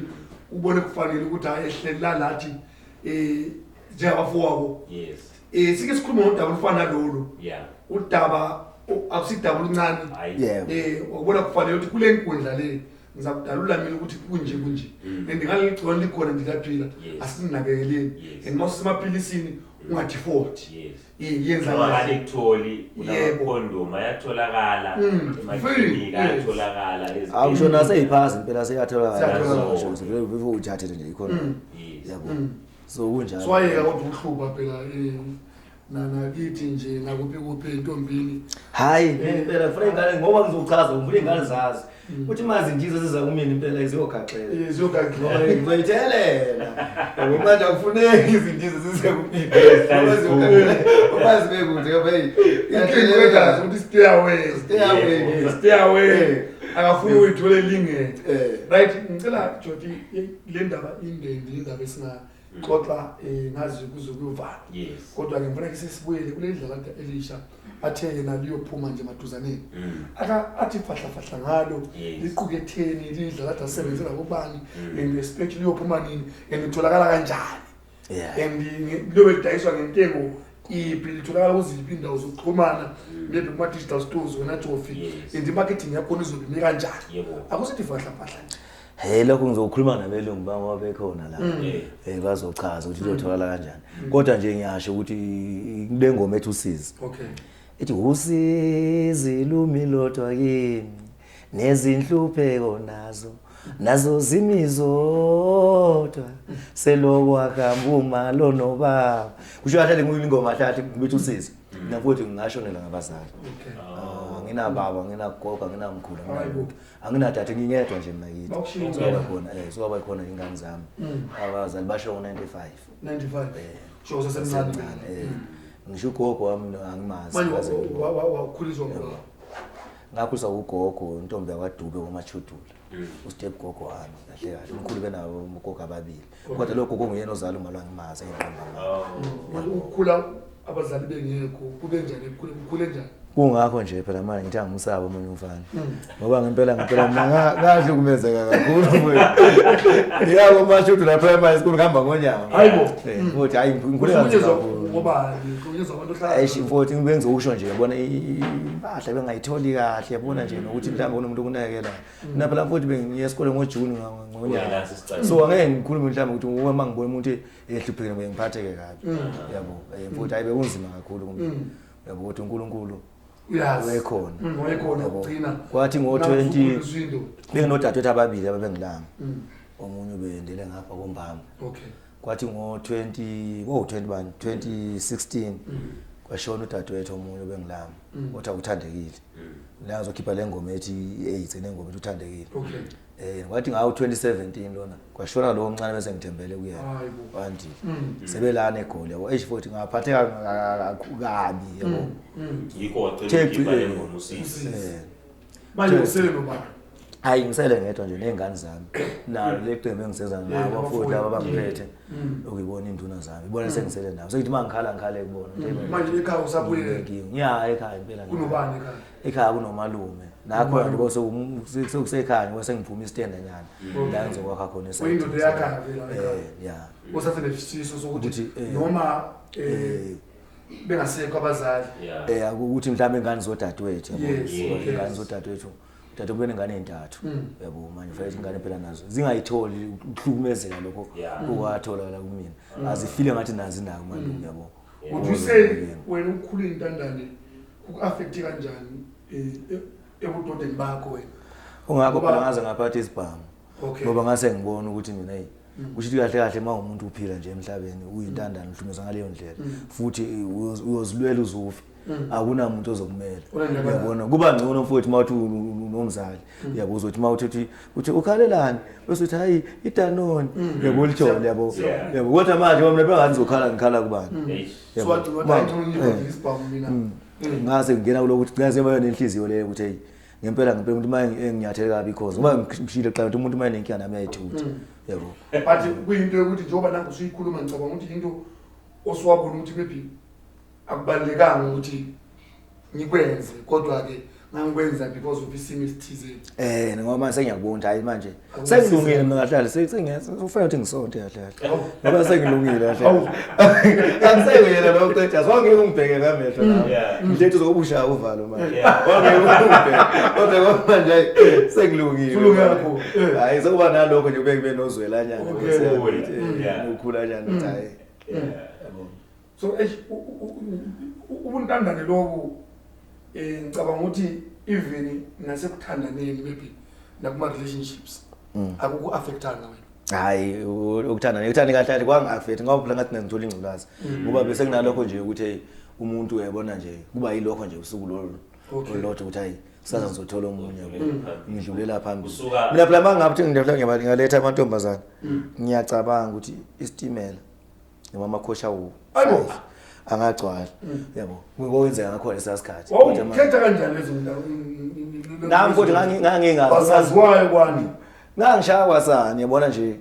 ubone kufanele ukuthi hayi, ehlela lathi njengabafowabo. Sike sikhulume ngodaba olufana lolu. Udaba akusidaba oluncane. Hayi. Wakubona kufanele ukuthi kule nkundla le ngizakudalula mina ukuthi kunje kunje, and ngaleli gciwane likhona, ndilaphila, asinakekeleni, and mawusemaphilisini ungadefault. Yenza Noma kahle. kakutholi, kunamakhondomu ayatholakala emaklinika, ayatholakala ezibhedlela. Awusho naseyiphasi impela seyatholakala. Seyatholakala. Ngisho vele uthathe nje ikhona. Yabo, so kunjalo. Swayeka kodwa ukuhluba phela, nakithi nje, nakuphi kuphi entombini. Hayi impela kufanele ingane, ngoba ngizochaza, ngifuna ingane zazi ukuthi mazi nje ziza kumina impela ziyogaxela. Ziyogaxela. Ngoba ngizoyithelela. Yabo, manje akufuneki izindiza zize kumina. Ngoba ziyogaxela. Uma zibe kude ngoba hey, Inkinga ukuthi stay away. Stay away. Stay away. Akafuni uyithole lingene. Right, ngicela Jody le ndaba indendi indaba esingaxoxa ngazi kuze kuyovalwa. Yes. Kodwa ke ngifuna ke sesibuyele kule dlalada elisha athe yena liyophuma nje maduzaneni. Aka athi fahla fahla ngalo liquketheni lidlalada asebenzela kubani and expect liyophuma nini and litholakala kanjani. And liyobe lidayiswa ngentengo iphi, litholakala kuziphi indawo zokuxhumana, maybe kuma-digital stores wena Jofi, and i-marketing yakhona izobe ime kanjani. Akusithi fahla fahla nje. Hey, lokho ngizokhuluma nabelungu bangoba bekhona la. Bazochaza ukuthi lizotholakala kanjani. Kodwa nje ngiyasho ukuthi kule ngoma ethi usizi. Ithi usizi lumi lodwa kimi nezinhlupheko nazo zimi zodwa selokhu akambuma lo nobaba. Kusho kahle le ngoma kahle ngibithi usizi. Mina futhi ngingashonela ngabazali. Anginababa, anginagogo, anginamkhulu, anginalutho. Anginadade, ngingedwa nje mina kithi. Bakushiya Suka ungane. khona, suka bakhona ingane zami. Abazali basho ngo-95. 95. Sho usasemncane. Ngisho ugogo wami angimazi. Manje Ngaze ngibone. wakhuliswa ngubaba? Ngakhuliswa ugogo, intombi yakwaDube kwaMachudula. Ustep gogo wami kahle kahle. Umkhulu benabo ugogo ababili. Kodwa lo gogo nguyena ozala umama angimazi engiqamba amanga. Manje ukukhula abazali bengekho kube njani? Kukhule njani? Kungakho nje phela manje ngithi angimusaba omunye umfana. Ngoba ngempela ngempela mina ngahlukumezeka kakhulu mfowethu. Ngiyabo Machudula primary school ngihamba ngonyawo. Hayibo. Futhi hayi ngikhule kanzima Uhlukunyezwa kakhulu. ngoba ngihlukunyezwa abantu ohlala. Eish mfowethu ngibe ngizokusho nje yabona impahla bengayitholi kahle yabona nje nokuthi mhlawumbe kunomuntu okunakekela. Mina phela mfowethu bengiye esikoleni ngoJune ngonyaka. Uyazi isicelo. So angeke ngikhulume mhlawumbe ukuthi uma ngibona umuntu ehluphekile ngiye ngiphatheke kabi. Yabo. Mfowethu hayi bekunzima kakhulu kumina. Yabo ukuthi uNkulunkulu Uyazi. wayekhona. Wayekhona Yabo. ukugcina. Kwathi ngo-20 Nakusuku indoda. benginodadewethu ababili ababengilanga. Omunye ubendele ngapha koMbamba. Kwathi ngo-twenty, wo, twenty bani? 2016, kwashona udadewethu omunye obengilanga. Wathi awuthandekile. La ngizokhipha le ngoma ethi i-AIDS, nengoma ethi uthandekile. Kwathi ngawo 2017 lona kwashona lo omncane bese ngithembele kuyena. Hayibo. Wandile. Sebelana eGoli yabo. Eish futhi ngaphatheka kabi yabo. Yikho wacela Thephi, ukukhipha le ngoma usizi. Manje usele nobani? Hayi ngisele ngedwa nje nezingane zami. Nalo le qembu engisenza nabo futhi laba bangiphethe. Ukuyibona induna zami. Ibona sengisele nabo. Sekuthi mangikhala ngikhale kubona. Manje ekhaya usabuyele? Ngiya ekhaya impela. Kunobani ekhaya? Ekhaya kunomalume. Nakho nje bose sekusekhaya ngoba sengiphuma isitenda nyana. La ngizokwakha khona esayitini. Uyindoda yakhaya vele la ekhaya. Ya. Usathe nesifiso sokuthi Ukuthi, noma bengasekho abazali. Ukuthi mhlawumbe ingane zodadewethu, yabo. Yes, okay. Ingane zodadewethu. Udadewethu benengane ezintathu. Yabo manje fanele ingane phela nazo zingayitholi ukuhlukumezeka lokho okwatholakala kumina. Azifile ngathi nazi inako malume, yabo. Would you say wena ukukhula intandane ku-affect kanjani ebudodeni bakho wena? Ungakho Ngoba phela ngaze ngaphatha isibhamu. Ngoba ngase ngibona ukuthi mina hey kusho ukuthi kahle kahle uma umuntu uphila nje emhlabeni uyintandane uhlukumezwa ngaleyo ndlela. Futhi uyozilwela uzufe. Akunamuntu ozokumela. Unendaba Uyabona kuba ngcono futhi uma uthi unomzali. Uyabo uzothi uma uthi uthi ukhalelani bese uthi hayi idanoni. Uyabo lithole yabo. Yabo kodwa manje mina bengathi ngizokhala ngikhala kubani. So Yabo. wathi wathi hayi, ngcono ngiyibhadle isibhamu mina. Ngase ngingena kuloko ukuthi ngase ngibe nenhliziyo leyo ukuthi hey ngempela ngempela umuntu uma enginyathele kabi because ngoba ngishilo kuqala ukuthi umuntu uma enenkinga nami uyayithutha. Yabo. But kuyinto yokuthi njengoba nangu usuyikhuluma ngicabanga ukuthi into osuwabona ukuthi maybe akubalulekanga ukuthi ngikwenze kodwa ke ngangikwenza because of isimo esithize. Ngoba manje sengiyakubona ukuthi hayi manje Akungisizi. sengilungile mina kahle kahle, sekufanele ukuthi ngisonte kahle kahle. Ngoba sengilungile kahle. Angisengiyena lo qeda, sonke ungibheke ngamehlo la. Ngithethe uzobushaya uvalo manje. Wangeke ungibheke. Kodwa ngoba manje hayi sengilungile. Sulungile kakhulu. Hayi sekuba nalokho nje kube kube nozwelanyana. Ukukhulanyana ukuthi hayi. Yabo. So eish, ubuntandane lobu ngicabanga ukuthi even nasekuthandaneni maybe nakuma relationships akuku affectanga wena. Hayi, ukuthandana, ukuthanda kahle kahle kwanga-affect ngoba phela ngathi ngithola ingculazi. Ngoba bese kunalokho nje ukuthi hey umuntu uyabona nje kuba yilokho nje usuku lolu olulodwa ukuthi hayi kusasa ngizothola omunye yabo. Ngidlulela phambili. Mina phela mangabe ukuthi ngidlulela ngiyaletha amantombazana. Ngiyacabanga ukuthi isitimela noma amakhosha awu Hayibo. five angagcwala. Yabo. Ngokwenzeka ngakho lesa sikhathi. Kodwa manje Wawukhetha kanjani lezo ndawo, Nami kodwa ngangingazi. Basaziwayo kwani. Ngangishaya kwasani yabona nje.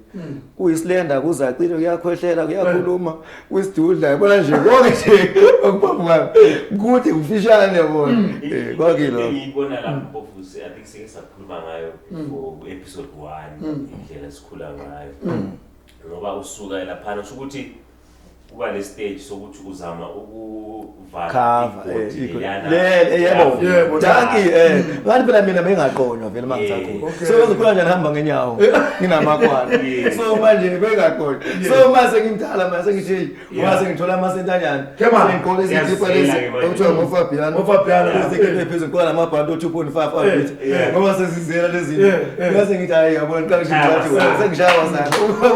Kuyisilenda kuzacile kuyakhwehlela kuyakhuluma kuyisidudla yabona nje konke nje okuphambi kwami. Kude kufishane yabona. Kwakilo. Engiyibona lapho Mpofusi, I think sike sakhuluma ngayo before ku-episode 1 indlela esikhula ngayo. Ngoba usuka laphana usho ukuthi kuba le stage sokuthi uzama ukuvala Cover igodi leliyana. le yebo. Yebo, Dankie ngathi phela mina bengaqonywa vele mangisakhula. Okay. So ngizokhula njani hamba ngenyawo nginamakwana. So manje bengaqonywa. So mase ngimdala mase ngithi hey mase ngithola amasentanyana. Come on. Ngigqoke izikipa lezi Siyazizela ke manje. okuthiwa ngoFabiano. NgoFabiano. Izikipa ephezulu ngigqoka namabhanti o-2.5 arbit. Ngoba sesizela lezi zinto. Ngase ngithi hayi yabona ngiqala ngisho Shaya ngithi kwasani. sengishaya kwasani.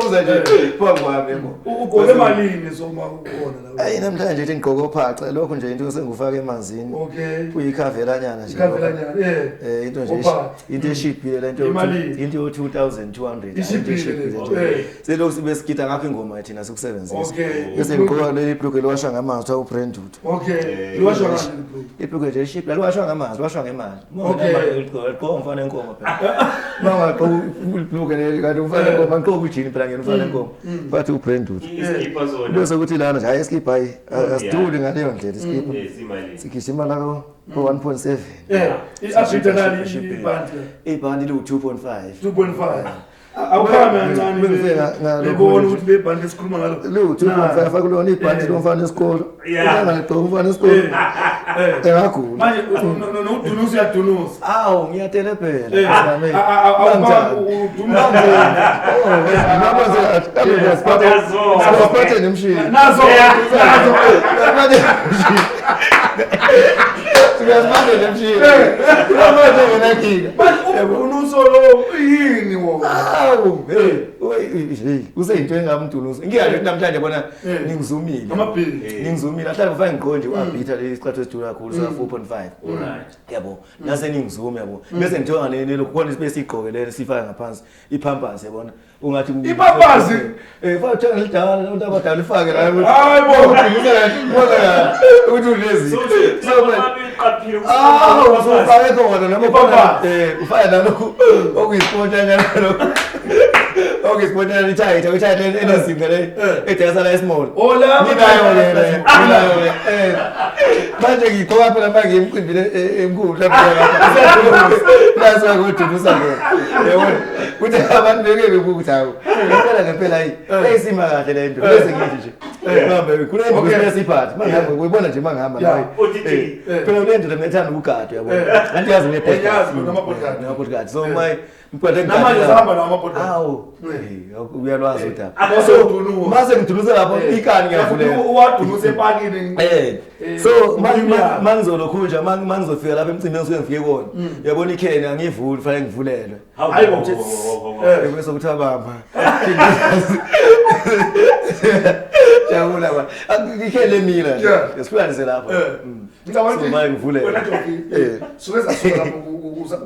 Uza nje phambi kwami yebo. Ugqoke malini soma ukhona la? Ayi namhlanje nje ngigqoke ophaca lokho nje into sengufaka emanzini. Okay. Kuyikhavelanyana nje. Ikhavelanyana, eh. Into nje Ophaca. into eshibhile lento Imalini? into yo 2200. Ishibhile le, okay. Selokhu sibe sigida ngakho ingoma thina sikusebenzisa. Okay. Bese ngigqoka leli bhlukwe liwashwa ngamanzi kuthiwa uBrandwood. Okay. Liwashwa ngani bro? Ibhlukwe nje lishibhile liwashwa ngamanzi liwashwa ngemali. Okay. Ligqoka umfana enkomo phela. Mangagqoka ibhlukwe leli kanti umfana enkomo angigqoka ujini phela ngiyena umfana enkomo. Bathi uBrandwood. Iskipa zona. Bese kuthi lana nje hayi iskipa hayi asiduli ngaleyo ndlela iskipa. Simalini. Sigijima la ko 1.7. I-arbiter nali ibhanti. Ibhanti liwu 2.5. 2.5. Awukhame kancane. Bengifike ngalokho Bebona nje. ukuthi lebhanti esikhuluma ngalo. Liwu 2.5 akulona ibhanti lomfana wesikolo. Yeah. Ungaligqoka umfana wesikolo. Engagula. Manje nokudunusa uyadunusa. Awu ngiyatelebhela. Siphathe nemshini. Nazo nazo. Siyasiphathe nemshini. Manje ngenakika. Manje umdunuso lo yini wona? Awu, hey, hey, useyinto engamdunusa. Ngiyalo ukuthi namhlanje bona ningizumile. Amabhili. Ningizumile. Ahlale ngifake ngiqonde nje u-arbiter lesi sicatho esidura kakhulu sika 4.5. Alright. Yabo, nase ningizume yabo. Bese ngithenga le lokho khona sibe sigqoke le sifaka ngaphansi ipampers yabona. Ungathi Ipampers? Faka uthenga lidala abantu abadala ifake la. Hayi bo. Ubona kahle ukuthi ulezi. So So manje uqaphile Awu, usufake khona noma Ipampers. Ufake nalokhu okuyisipontanyana lokhu. Okuyisipontanyana ithayithi, ithayithi enezinga le edayisa la esmall. Oh, la Nginayo le le, nginayo le. Manje ngigqoka phela manje emcimbini emkhulu mhlawumbe lapha. Naso ngodudusa ke. Yabona. Kuthi abantu beke bebuka ukuthi hawu. Ngempela ngempela hayi. Ayisima kahle le nto. Bese ngithi nje. Mhambe kule nto Okay. siphathe. Mangihamba uyibona nje mangihamba Yeah. nawe. Uthi thi. Phela le nto ngithanda ukugadwa yabona. Kanti yazi ne podcast. Yazi mina ama-podcast. Nama-podcast. So my mkwethe Namanje sihamba nawo ama-podcast. Awu. Eh, uyalwazi udaba. Mase So udunusa. mase ngidunusa lapho ikani ngiyavulela. Uwadunusa epakini. So Umnyama. mangizolokhu nje mangizofika lapha emcimbini ngisuke ngifike kona. Uyabona ikheni angivuli fanele ngivulelwe. Hayi bo. Bese kuthiwa bamba. Jabula ba. Ikheni lemila nje. Yeah. Sihlukanise lapho. Ngicabanga So manje ngivulele. Wena Ntombi, suke sasuka lapho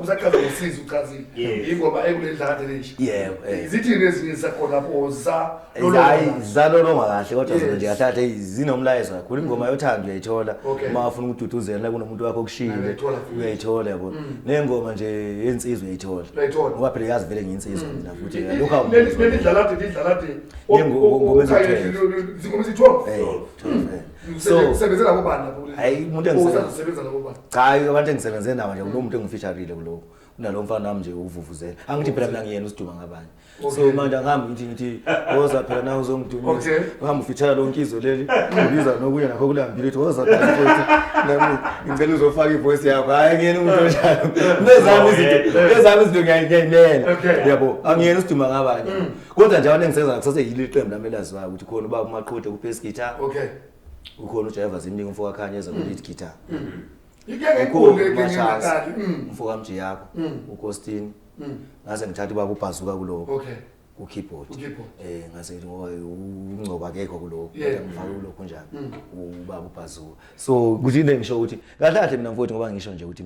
usaqhaza ngosizo uchazile. Yes. Ingoma ekule dlakade leshi. Yebo. Zithini ezinye zakhona lapho za Hayi zalolonga kahle kodwa zona nje Yes. kahle kahle zinomlayezo kakhulu ingoma yothando uyayithola Okay. uma ufuna ukududuzela la kunomuntu wakho okushiyile Uyayithola futhi. uyayithola yabo nengoma nje yensizwa uyayithola Uyayithola. ngoba phela yazi vele ngiyinsizwa mina futhi lokho awumuzwa. Leli dlalade lidlalade. Ngoma eziwu-12. Zingoma ezi-12. 12, So Sebenze nabo bani lapho? Hayi, umuntu engisebenza- Usasebenza nabo bani? cha abantu engisebenze nabo nje kulo muntu engifeatureile kuloko kunalo mfana wami nje uvuvuzela angithi phela mina ngiyena usiduma ngabanye so Okay. manje angihambi ngithi woza phela nawe uzongidumisa Okay. uhamba ufeature lonke izwe leli ubiza nokuya nakho kulambile uthi woza phela mfowethu nami ngicela uzofaka ivoice yakho hayi ngiyena umuntu onjalo nezami izinto ngiyayimela Okay. yabo angiyena usiduma ngabanye kodwa nje abantu engisebenza nabo kusaseyilo iqembu lami elaziwayo ukuthi khona ubaba uMaqhude ku-bass guitar Okay. ukhona uJaiva Zimningi umfo kaKhanye eza ku-lead guitar Inkinga enkulu Ukhona le uMashasa, ngenakali. umfo kaMjiyakho uCostin ngase ngithatha ubaba uBhazuka kuloko Okay. ku-keyboard Ku-keyboard. Ngase ngithi ngoba ungcobo akekho kuloko Yeah. kodwa ngifake kulokho njani ubaba uBhazuka so kuthi into engisho ukuthi kahle kahle mina mfowethu ngoba ngisho nje ukuthi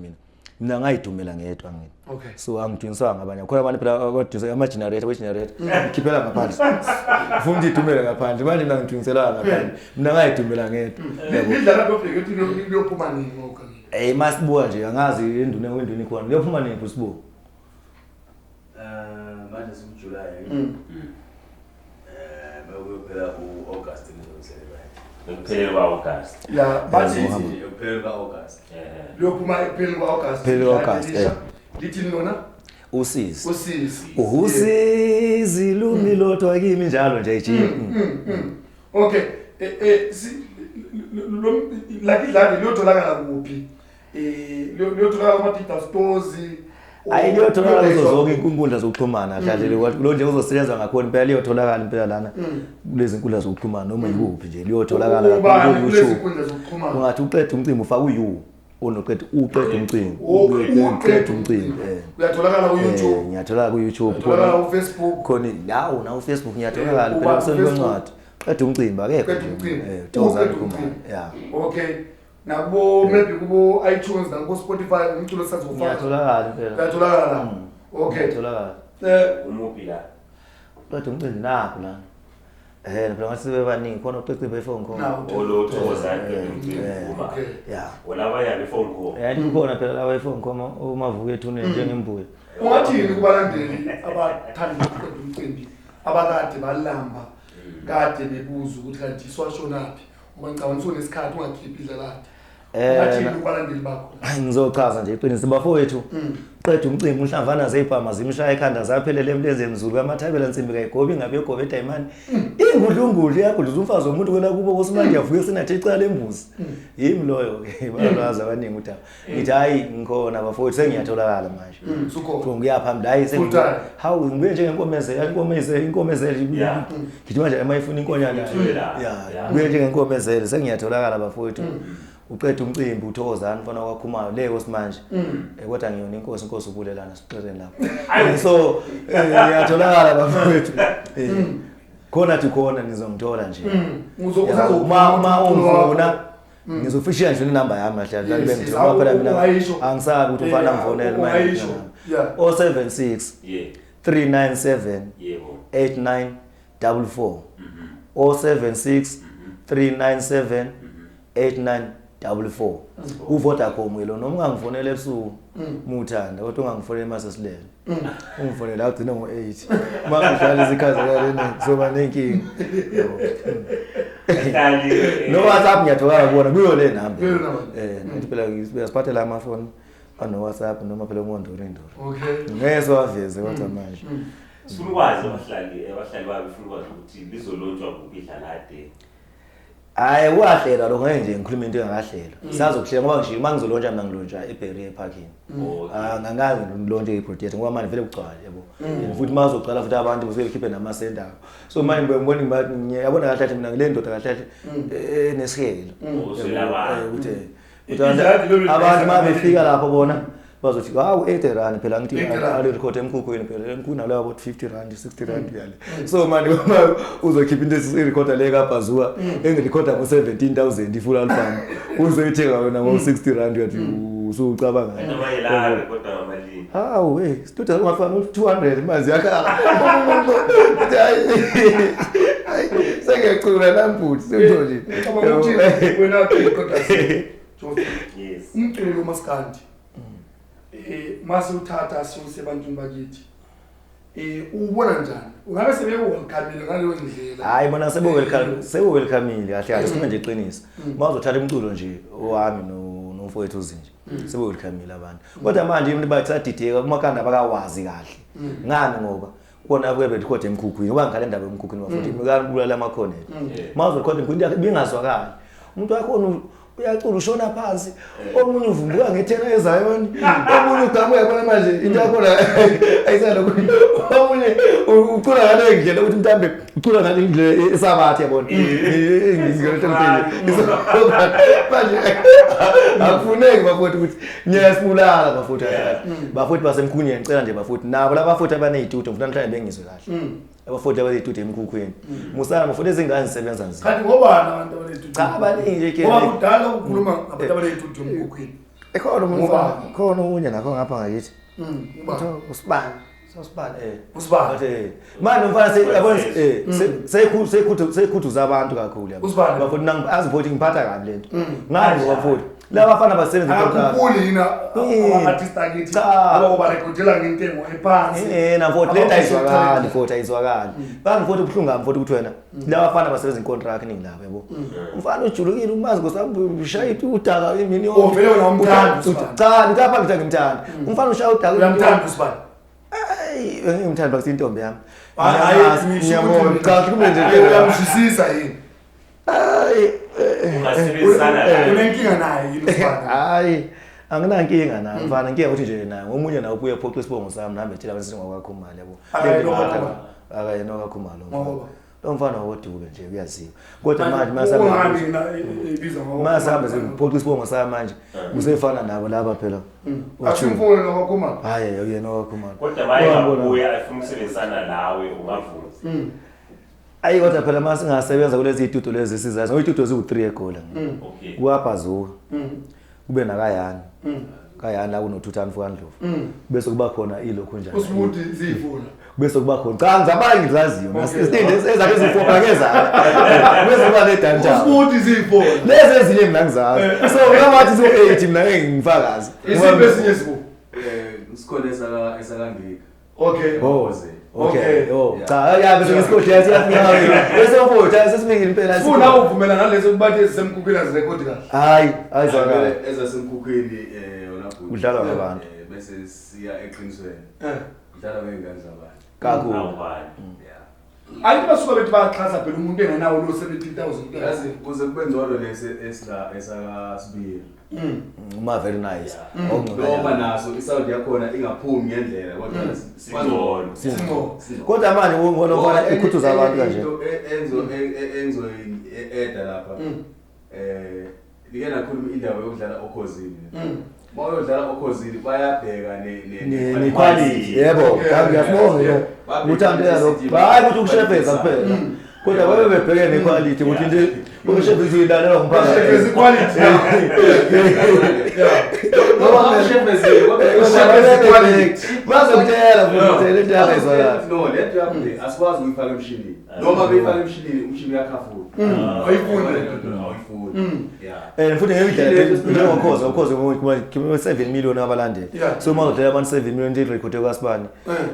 mina ngayidumela ngedwa ngini Okay. so angiduniswanga ngabanye khona abantu phela abadusa ama-generator we-generator ngikhiphela ngaphandle ngifuna ukuthi idumele ngaphandle manje mina ngiduniselanga ngaphandle mina ngayidumela ngedwa Yabo. Lidlala lobheke ukuthi liyophuma nini ngokhangela. Eh masibuka nje angazi induna kwenduna ikhona. Liyophuma nini futhi sibuka? Manje sikuJuly. Bekuyophela u-August ngizosebenza. Ekupheleni kwa-August. Ya, bathi Nje ekupheleni ka-August. Liyophuma ekupheleni kwa-August. Ekupheleni kwa-August, Lisha. Lithini lona? Usizi. Usizi. Usizi lumi lodwa kimi njalo nje nje. Okay, lo like idlali liyotholakala kuphi? Liyotholakala kuma digital stores? Hayi, liyotholakala kuzo zonke inkundla zokuxhumana kahle lo nje uzosebenza ngakhona impela, liyotholakala impela lana kulezi nkundla zokuxhumana noma yikuphi nje liyotholakala Ubani kakhulu kulezi ku-YouTube. nkundla zokuxhumana? Ungathi uqeda umcimbi ufaka u-U onoqeda uqeda umcimbi. Uqeda Uqeda umcimbi eh. Uyatholakala ku-YouTube? Ngiyatholakala ku-YouTube. Uyatholakala ku-Facebook? Khona yawo na u-Facebook ngiyatholakala Uba phela kuseni ku-Facebook? kwencwadi. Qeda umcimbi akekho. Qeda umcimbi. Thokozani Uqeda Khumalo. umcimbi. Ya. Okay, nakubo maybe kubo iTunes nakubo Spotify umculo sazofaka? Ngiyatholakala impela. Uyatholakala la. Okay. Ngiyatholakala. Umuphi la? Qeda umcimbi nakho la. Phela ngathi sebebaningi khona uqeda befone khona. Nawo. Olo Thokozani umcimbi uma. Okay. Ya. Olabanye befone call. Kukhona phela lawa ifone khona umavuka ethuneni njengembuya. Ungathini kubalandeli abathanda ukuqeda umcimbi abakade balamba kade bebuza ukuthi kanti iswashonaphi, ngoba ngicabanga usunesikhathi ungakhiphi idlalade? Ungathini kubalandeli bakho? Ngizochaza nje iqiniso bafowethu. Qeda umcimbi unhlamvana zeyibhama zimshaya ekhanda zaphelele emlenzeni mzulu kamathabela nsimbi kayigobi ingabe yogobe edayimani. Ingudlungudlu iyagudluza umfazi womuntu kwela kubo kosimanje yavuka sinathe icala lembuzi. Yimi loyo ke balwazi abaningi udaba. Ngithi hayi ngikhona bafowethu, sengiyatholakala manje. Sukhona. Ngiya phambili hayi. Full time. Hawu, ngibuye njengenkomo ezele, inkomo ezele, inkomo ezele. Ngithi manje uma ifuna inkonyana. Ithwela. Ya, ngibuye njengenkomo ezele, sengiyatholakala bafowethu. Uqeda umcimbi uthokozani mfana kwaKhumalo le kosimanje. Kodwa ngiyona inkosi, inkosi ubulelana sixeleni lapho. So ngiyatholakala bafowethu. Khona thi khona nizongithola nje. Uma ungifuna ngizofisha nje inamba yami kahle kahle bengithola ngoba phela mina Ungayisho. angisabi ukuthi umfana ngifonele manje. Ungayisho. Yeah. 076 397 8944, 076 397 8944, uVodacom ke lo. Noma ungangifonela ebusuku muthanda, kodwa ungangifonela mase silele, ungifonela agcine ngo-8 uma ngidlala isikhathi kaleni soba nenkinga, yabo. Hlali. No WhatsApp ngiyatholakala kubona kuyo le namba. Kuyo le namba. Nathi phela siphathela amafoni ano WhatsApp noma phela umondori ndori. Ngeke siwaveze kodwa manje. Sifuna ukwazi abahlali babe funa ukwazi ukuthi lizolontshwa kuphi idlalade. Hayi, kwahlelwa lokho, ngeke nje ngikhulume into engakahlelwa. Sazokuhlela ngoba ngisho uma ngizolontsha mina ngilontsha eBerea eparkini. Ah, ngangazi ngilontshe eProtect ngoba manje vele kugcwale, yabo. And futhi mazogcwala futhi abantu kusuke bekhiphe namasende abo. So manje ngibona ngiba yabona kahle kahle mina ngile ndoda kahle kahle enesihelo. Uzwela abantu. Ukuthi Idlalade lolu abantu lidayisa uma befika lapho bona bazothi hawu, 80 rand phela ngithi 80 rand. ali record emkhukhwini phela emkhukhwini alo about 50 rand, 60 rand yale. So manje uma uzokhipha into esirekhoda le kaBhazuka engirekhoda ngo 17,000 i-full album, uzoyithenga wena ngo 60 rand, uyathi usucabanga. Kanti abanye la kodwa ngamalini? Hawu, hey, studio ungafana 200 manje yakhala. Uthi hayi. Hayi, sengiyacula nami futhi sengitho nje. Ngicabanga ukuthi wena kodwa Jofi, Yes. umculo lomaskandi mase uthatha siwuse ebantwini bakithi, uwubona njani? Ungabe sebewelcome ngaleyo ndlela? Hayi bona sebe welcome, sebe welcome kahle kahle sifuna nje iqiniso. Uma uzothatha umculo nje owami no nomfowethu uzinje, sebe welcome abantu. Kodwa manje umuntu bathatha kumakhanda bakawazi kahle. Ngani? Ngoba kona kuye berecord emkhukhwini, ngoba ngale ndaba emkhukhwini bafuthi mikani bulala amakhona. Uma uzorecord emkhukhwini bingazwakali. Umuntu wakhona uyacula ushona phansi, omunye uvumbuka ngethena ezayoni, omunye ugama uyabona manje into yakhona ayisalokhu, omunye ucula ngale ndlela ukuthi mhlambe ucula ngale ndlela esabatha, yabona, manje akufuneki bafowethu ukuthi ngiyasibulala bafowethu, bafowethu basemkhunyeni. Ngicela nje bafowethu nabo laba futhi abaney'tudio, ngifuna mhlawumbe bengizwe kahle, abafundi abaney'tudio emkhukhwini, musana bafowethu, ezingane zisebenza nzima. Kanti ngobani abantu abaney'tudio? Cha, baningi nje ke. Ngoba kudala ukukhuluma ngabantu abaney'tudio emkhukhwini. Ekhona umuntu. Ngubani? Khona omunye nakho ngapha ngakithi. Ubani? Kuthiwa usibani, sosibani. Usibani? Bathi, manje umfana yabona seyikhuthu seyikhuthuza abantu kakhulu, yabo. Usibani? Bafowethu azi futhi ngiphatha kabi lento. Ngani? Ngoba futhi Laba bafana basebenza contract. Akakhuphuli yini ama-artist akithi Cha. ngoba ubarekhodela ngentengo ephansi. Eh, na mfowethu lento Abaphushela ayizwakali talent. mfowethu, ayizwakali. Bani mfowethu, ubuhlungu ngami mfowethu ukuthi wena laba bafana basebenza incontract iningi labo, yabo. Umfana ujulukile umazi ngosami ushaya udaka imini Oh, vele wena umthanda uSibani. Cha, ngicapha ngithi ngimthanda. Umfana ushaya udaka. Uyamthanda uSibani? Hayi, ngimthanda bakuthi intombi yami. Hayi, hayi, Ngiyamazi, ngisho ngiyabona. ukuthi- Cha, kube nje. Eh, uyamzwisisa yini? Hayi. Ungasebenzisana naye. Unenkinga naye yini uSibani? Hayi, anginankinga naye mfana, inkinga ukuthi nje naye ngomunye nawe ubuye ephoqa isibongo sami nami etshela abantu singwakwaKhumalo, yabo. Akayena okaKhumalo. Akayena okaKhumalo lo mfana. Ngoba? Lo mfana wakodube nje uyaziwa. Kodwa manje Ungani yena ibiza ngoba? masihambe siphoqa isibongo sami manje usefana nabo laba phela. Asimfuni noKwaKhumalo. Hayi, uyena okaKhumalo. Kodwa mayengabuya afuna ukusebenzisana nawe, ungavuma? Ayi, kodwa phela uma singasebenza kulezi itudio lezi sizazi, ngoba itudio ziwu-3 eGoli. Kuwabhazuka. Kube nakayani. Kayani la kunoThuthani Fukandlovu. Bese kuba khona ilokhu njani. Usibudi ziyifuna. Bese kuba khona. Cha, ngizabanye ngizaziyo. Okay. Isitindi ezakhe eziwu-4 ngezakhe. Bese kuba ne-downtown. Usibudi ziyifuna. Lezi ezinye mina ngizazi. So ngabathi ziwu-8 mina ngeke ngifakaze. Isiphi esinye sibu? Sikhona esaka esakangika. Okay. Oh. Oze. Okay. Okay. Oh, Yeah. cha, ya bese ngesikhothi siyafika. Bese mfowethu sesifikile impela. Sifuna ukuvumela nalezo kubathi ezisemkhukhwini azirekhodi kahle. Hayi, ayizwakala. Vele ezasemkhukhwini yona bhuti. Kudlalwa ngabantu. Bese siya eqinisweni. Kudlalwa ngey'ngane zabantu. Kakhulu. Awubani. Yeah. Ayithi basuka bethi bayaxhasa phela umuntu engenawo lo 17,000. Yazi kuze kube ngcono lesi esila esakasibili. Uma very nice. Noma naso isound yakhona ingaphumi ngendlela kodwa Singcono. Singcono. Kodwa manje ngona mfana ikhuthuza abantu kanje. Into enzo enzo eda lapha. Like nakhuluma indaba yokudlala okhozini. Mawuyodlala okhozini bayabheka ne Ne quality. Yebo, ngiyasibonga. Yeah. Uthando yalo. Hayi ukuthi ukushefeza kuphela. Kodwa babe bebheke ne quality ukuthi nje ukushefeza uyilalela ngumphakathi. Ushefeza iquality. Ngoba ushefezile bazokutshela futhi le nto yakayizwakala. No, le nto yakho le asikwazi ukuyifaka emshinini. Noma beyifaka emshinini umshini uyakhafula. Awuyifuni. Awuyifuni. Yeah. And futhi ngeke njengokhoza ukhoza ngo 7 million abalandeli. Yeah. So uma udlela abantu 7 million into irekhode kwasibani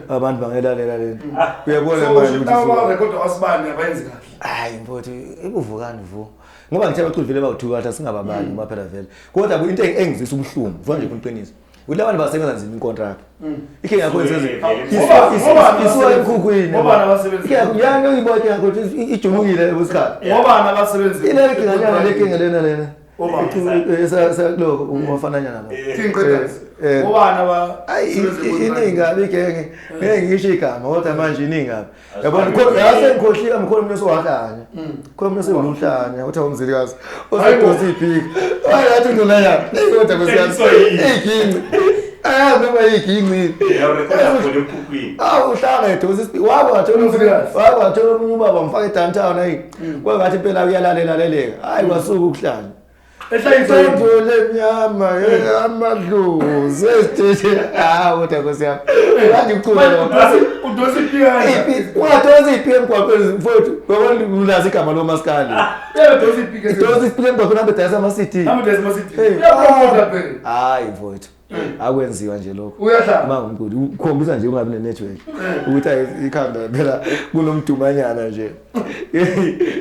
abantu bangelalela lento. Uyabona So manje usho ukuthi laba abarekhoda kwasibani abayenzi kahle. Hayi mfowethu, ikuvukani vu. Ngoba ngithe abaculi vele bawuthuka kahle singababali ngoba phela vele. Kodwa into engizwisa ubuhlungu, mfana nje kuqinisa. Ukuthi abantu basebenza nzima incontract. Inkinga yakho Suke yenze vele. isuka emkhukhwini. Ngoba nabasebenzi. Inkinga yakho yani uyibona inkinga yakho ukuthi ijulukile kusikhathi. Ngoba nabasebenzi. Ile nkinga nyana le nkinga lena lena. Oba. Kuloko umafananyana lo. King Qedas. Ngoba naba Ayi, iningi kabi igenge. Ngeke ngisho igama kodwa manje iningi kabi. Yabona khona yase ngikhohliwe mkhona umuntu osewahlanya. Khona umuntu osewuluhlanya uthi awumzilikazi. Osedosa iphiki. Hayi athi ngcona ya. Kodwa kusiyazi. Iginci. Ah noma iginci. Uyarekhoda khona emkhukhwini. Awu uhlanga edosa isipiki. Wabo wathola Umzilikazi. wabo wathola omunye ubaba mfaka edowntown ayi. Kwangathi impela uyalalela leleka. Hayi kwasuka ukuhlanya. Ehlanyiswa yini? Isonto lemnyama amadlozi esiteshi. Ah kodwa Nkosi yami. Kanje ucula lo. Udosa ipiki kanje. Ungadosa ipiki emgwaqweni mfowethu. Ngoba unazi igama lomaskandi. Uyadosa ipiki. Idosa ipiki emgwaqweni hambe dayisa ama-CD. Hambe dayisa ama-CD. Hey. Uyapromota phela. Hayi mfowethu. Akwenziwa nje lokho. Uyahlala. Uma ngumculi ukhombisa nje ungabi ne-network. Ukuthi hayi ikhanda phela kunomdumanyana nje.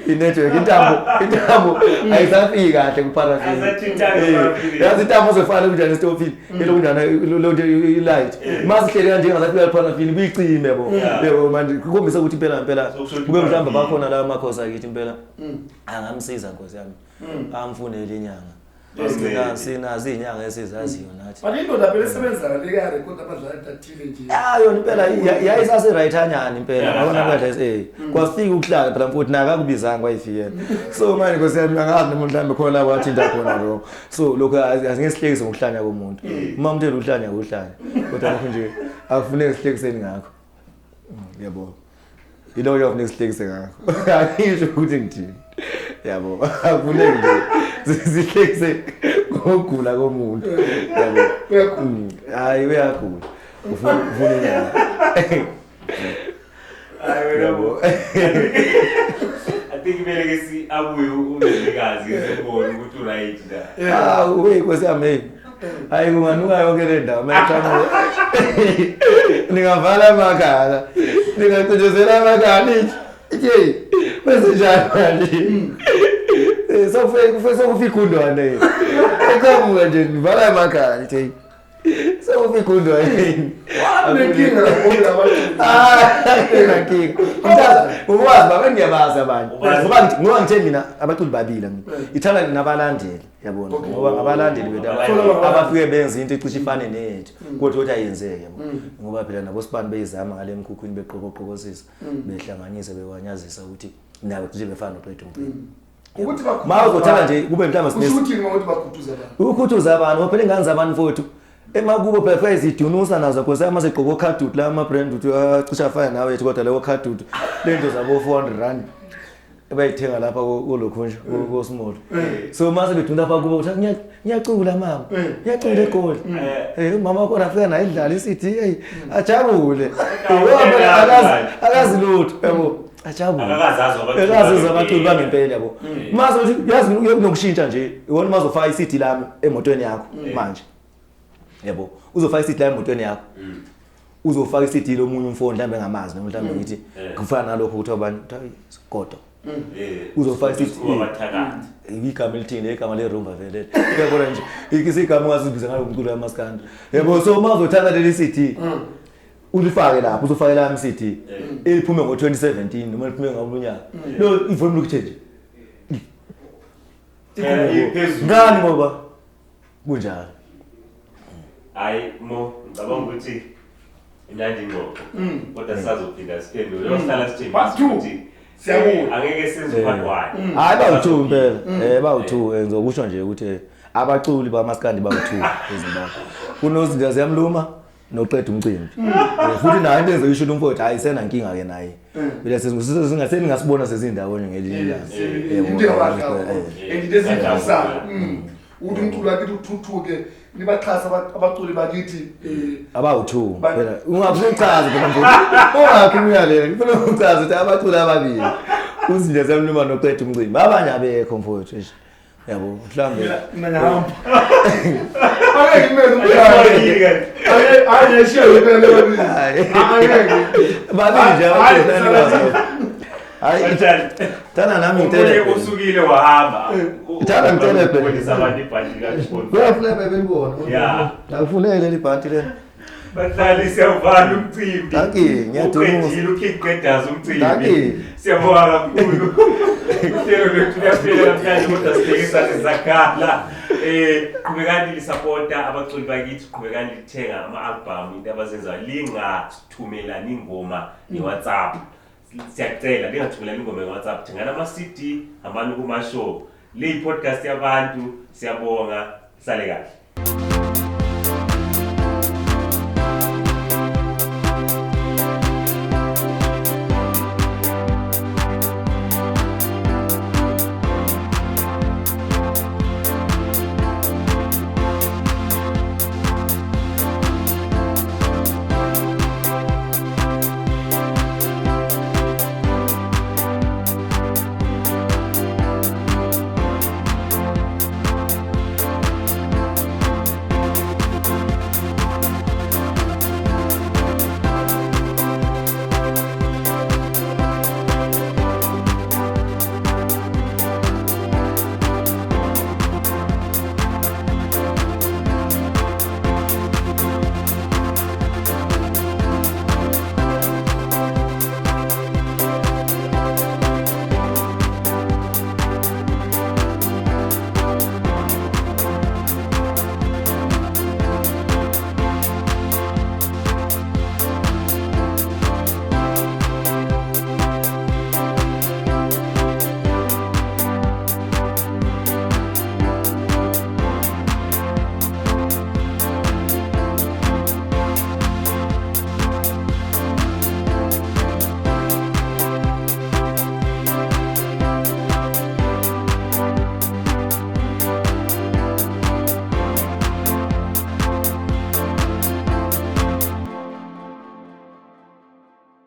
I-network intambo ayisafiki kahle kuparaffin. Ayisathintanga kuparaffin. Yazi intambo uzofana kunjani esitofini, elokunjani lonto i-light. Masihlele kanje ingasafika kuparaffin kuyicime yabo. Yebo manje kukhombisa ukuthi impela impela So kusho ukuthi kube mhlawumbe iparaffin. bakhona la amakhosi akithi impela. Angamsiza Nkosi yami. Amfunele inyanga. Sinazo izinyanga esizaziyo nathi. But indoda phela esebenzayo le yarekhoda abadlali athile nje. Ya yona impela yayisase right anyana impela. Yeah. Ngabona kahle kwafika ukuhlala phela mfowethu nakakubizanga kwayifikela. So manje Nkosi yami angazi noma mhlawumbe khona la wathinta khona lokho. So lokho asingesihlekise ngokuhlanya komuntu. Uma umuntu eluhlanya uhlanya. Kodwa lokho nje akufuneki sihlekiseni ngakho. Yabo. Yiloko nje akufuneki sihlekise ngakho. Angisho ukuthi ngithini. Yabo, akufuneki nje sihlekise ngokugula komuntu. Yabo. Uyagula. Hayi uyagula. Ufuna inyanga. Hayi wena bo. I think kumele ke si abuye umzilikazi sibone ukuthi uright la. Ah, wey Nkosi yami hey. Hayi kunganuka yonke le ndawo mayiqhamuka. Ningavala amakhala. Ningacijezela amakhala ithi. Ithi bese njani manje? Sofike kufe sokufika igundwane. Eqhamuka nje nivala amakhala ithi. Sokufika igundwane. Wanenkinga lapho. Ah, inkinga. Mthatha, ukwazi baba ngiyabazi abanye. Ubazi. Ngoba ngithe mina abaculi babili mina. Ithanda nabalandeli, yabona. Ngoba ngabalandeli bethu Abalandeli. abafike benza into ecishe ifane neyethu. Kodwa ukuthi ayenzeke yabo. Ngoba phela nabo sibani beyizama ngale emkhukhwini beqokoqokosisa, behlanganisa bewanyazisa ukuthi nabo cishe befana noqeda umcimbi. Ukuthi bakhuthuza. Ma uzothatha nje kube mhlawumbe Kusho sine ukuthi ngokuthi bakhuthuza abantu. Ukukhuthuza abantu ngoba phela ingane zabantu mfowethu emakubo phela fika izidunusa nazo nkosi yami segqoka okhadudu la ama-brand uthi acishe afane nawe yethu kodwa leyo khadudu lento zabo 400 rand ebayithenga lapha kulokhu nje kosmall so mase beduna lapha kubo kuthi ngiyacula mama ngiyacula egoli umama wakhona afika naye idlala isithi hey ajabule ngoba phela akazi lutho yabo ajabule Akakazazi abaculi akazi abaculi bangempela. bangempela yabo mase uthi yazi kunokushintsha nje iwona uma uzofaka i-CD lami emotweni yakho manje yabo uzofaka i-CD lami emotweni yakho uzofaka i-CD lomunye umfundi mhlawumbe engamazi noma mhlawumbe ngithi kufana nalokho kuthiwa bani kuthiwa isigodo Uzofaka Wabathakathi. Igama elithini igama lerumba vele uyabona nje isigama ungasibiza ngalo umculo kamaskandi yabo so uma uzothatha leli CD ulifake lapho uzofake lami CD eliphume ngo-2017 noma liphume ngolunyaka lo ivolume lokuthe nje Iphezulu. Ngani ngoba kunjalo. Hayi mo ngicabanga ukuthi imnandi ingxoxo. Kodwa sisazophinda siphendule. Uyohlala sithembisa Part two. ukuthi Siyabuya. angeke senze part 1. Hayi bawu-two impela bawu-two ngizokusho nje ukuthi abaculi bamaskandi bawu-two eZimbabwe kunozinja ziyamluma noqeda umcimbi futhi naye into enzoyisho umfowethu hayi senankinga ke naye phela sengingasibona sezindawonye ngelinye ilanga. Yebo, Into yabahle kakhulu. And into ezivusayo. Ukuthi umculo wakithi uthuthuke nibaxhasa abaculi bakithi abawu-two phela ungafuna ukuchaza phela mfowethu ungakhi umyalelo ngifuna ukuchaza ukuthi abaculi ababili uzinja ziyamluma noqeda umcimbi abanye abekho mfowethu eish. Yabo mhlawumbe mina ngihamba. Ake ngimele umculo. Ake ayi yeshiya phela le Hayi. Angeke. Babili nje Hayi, abaculi engibaziyo. Hayi Kanjani? thana nami Omunye ngitele usukile wahamba. Thana ngitele phela. Ubonisa abantu ibhanti likaJohn. Kuyafuneka belibona. Yeah. Akufuneki leli bhanti leli. Bahlali siyavala umcimbi. Dankie, ngiyadumuza. Uqedile uKing Qedazi umcimbi. Dankie. Siyabonga kakhulu. Uhlelo lwethu luyaphela namhlanje kodwa sibheke saze sakhala. Qhubekani lisupporta abaculi bakithi, qhubekani lithenga ama-album into abazenzayo. Lingathumelani ingoma nge-WhatsApp. Siyacela lingathumelani ingoma nge-WhatsApp. Thengani ama-CD, hambani kuma-show. Le podcast yabantu, siyabonga. Sale kahle.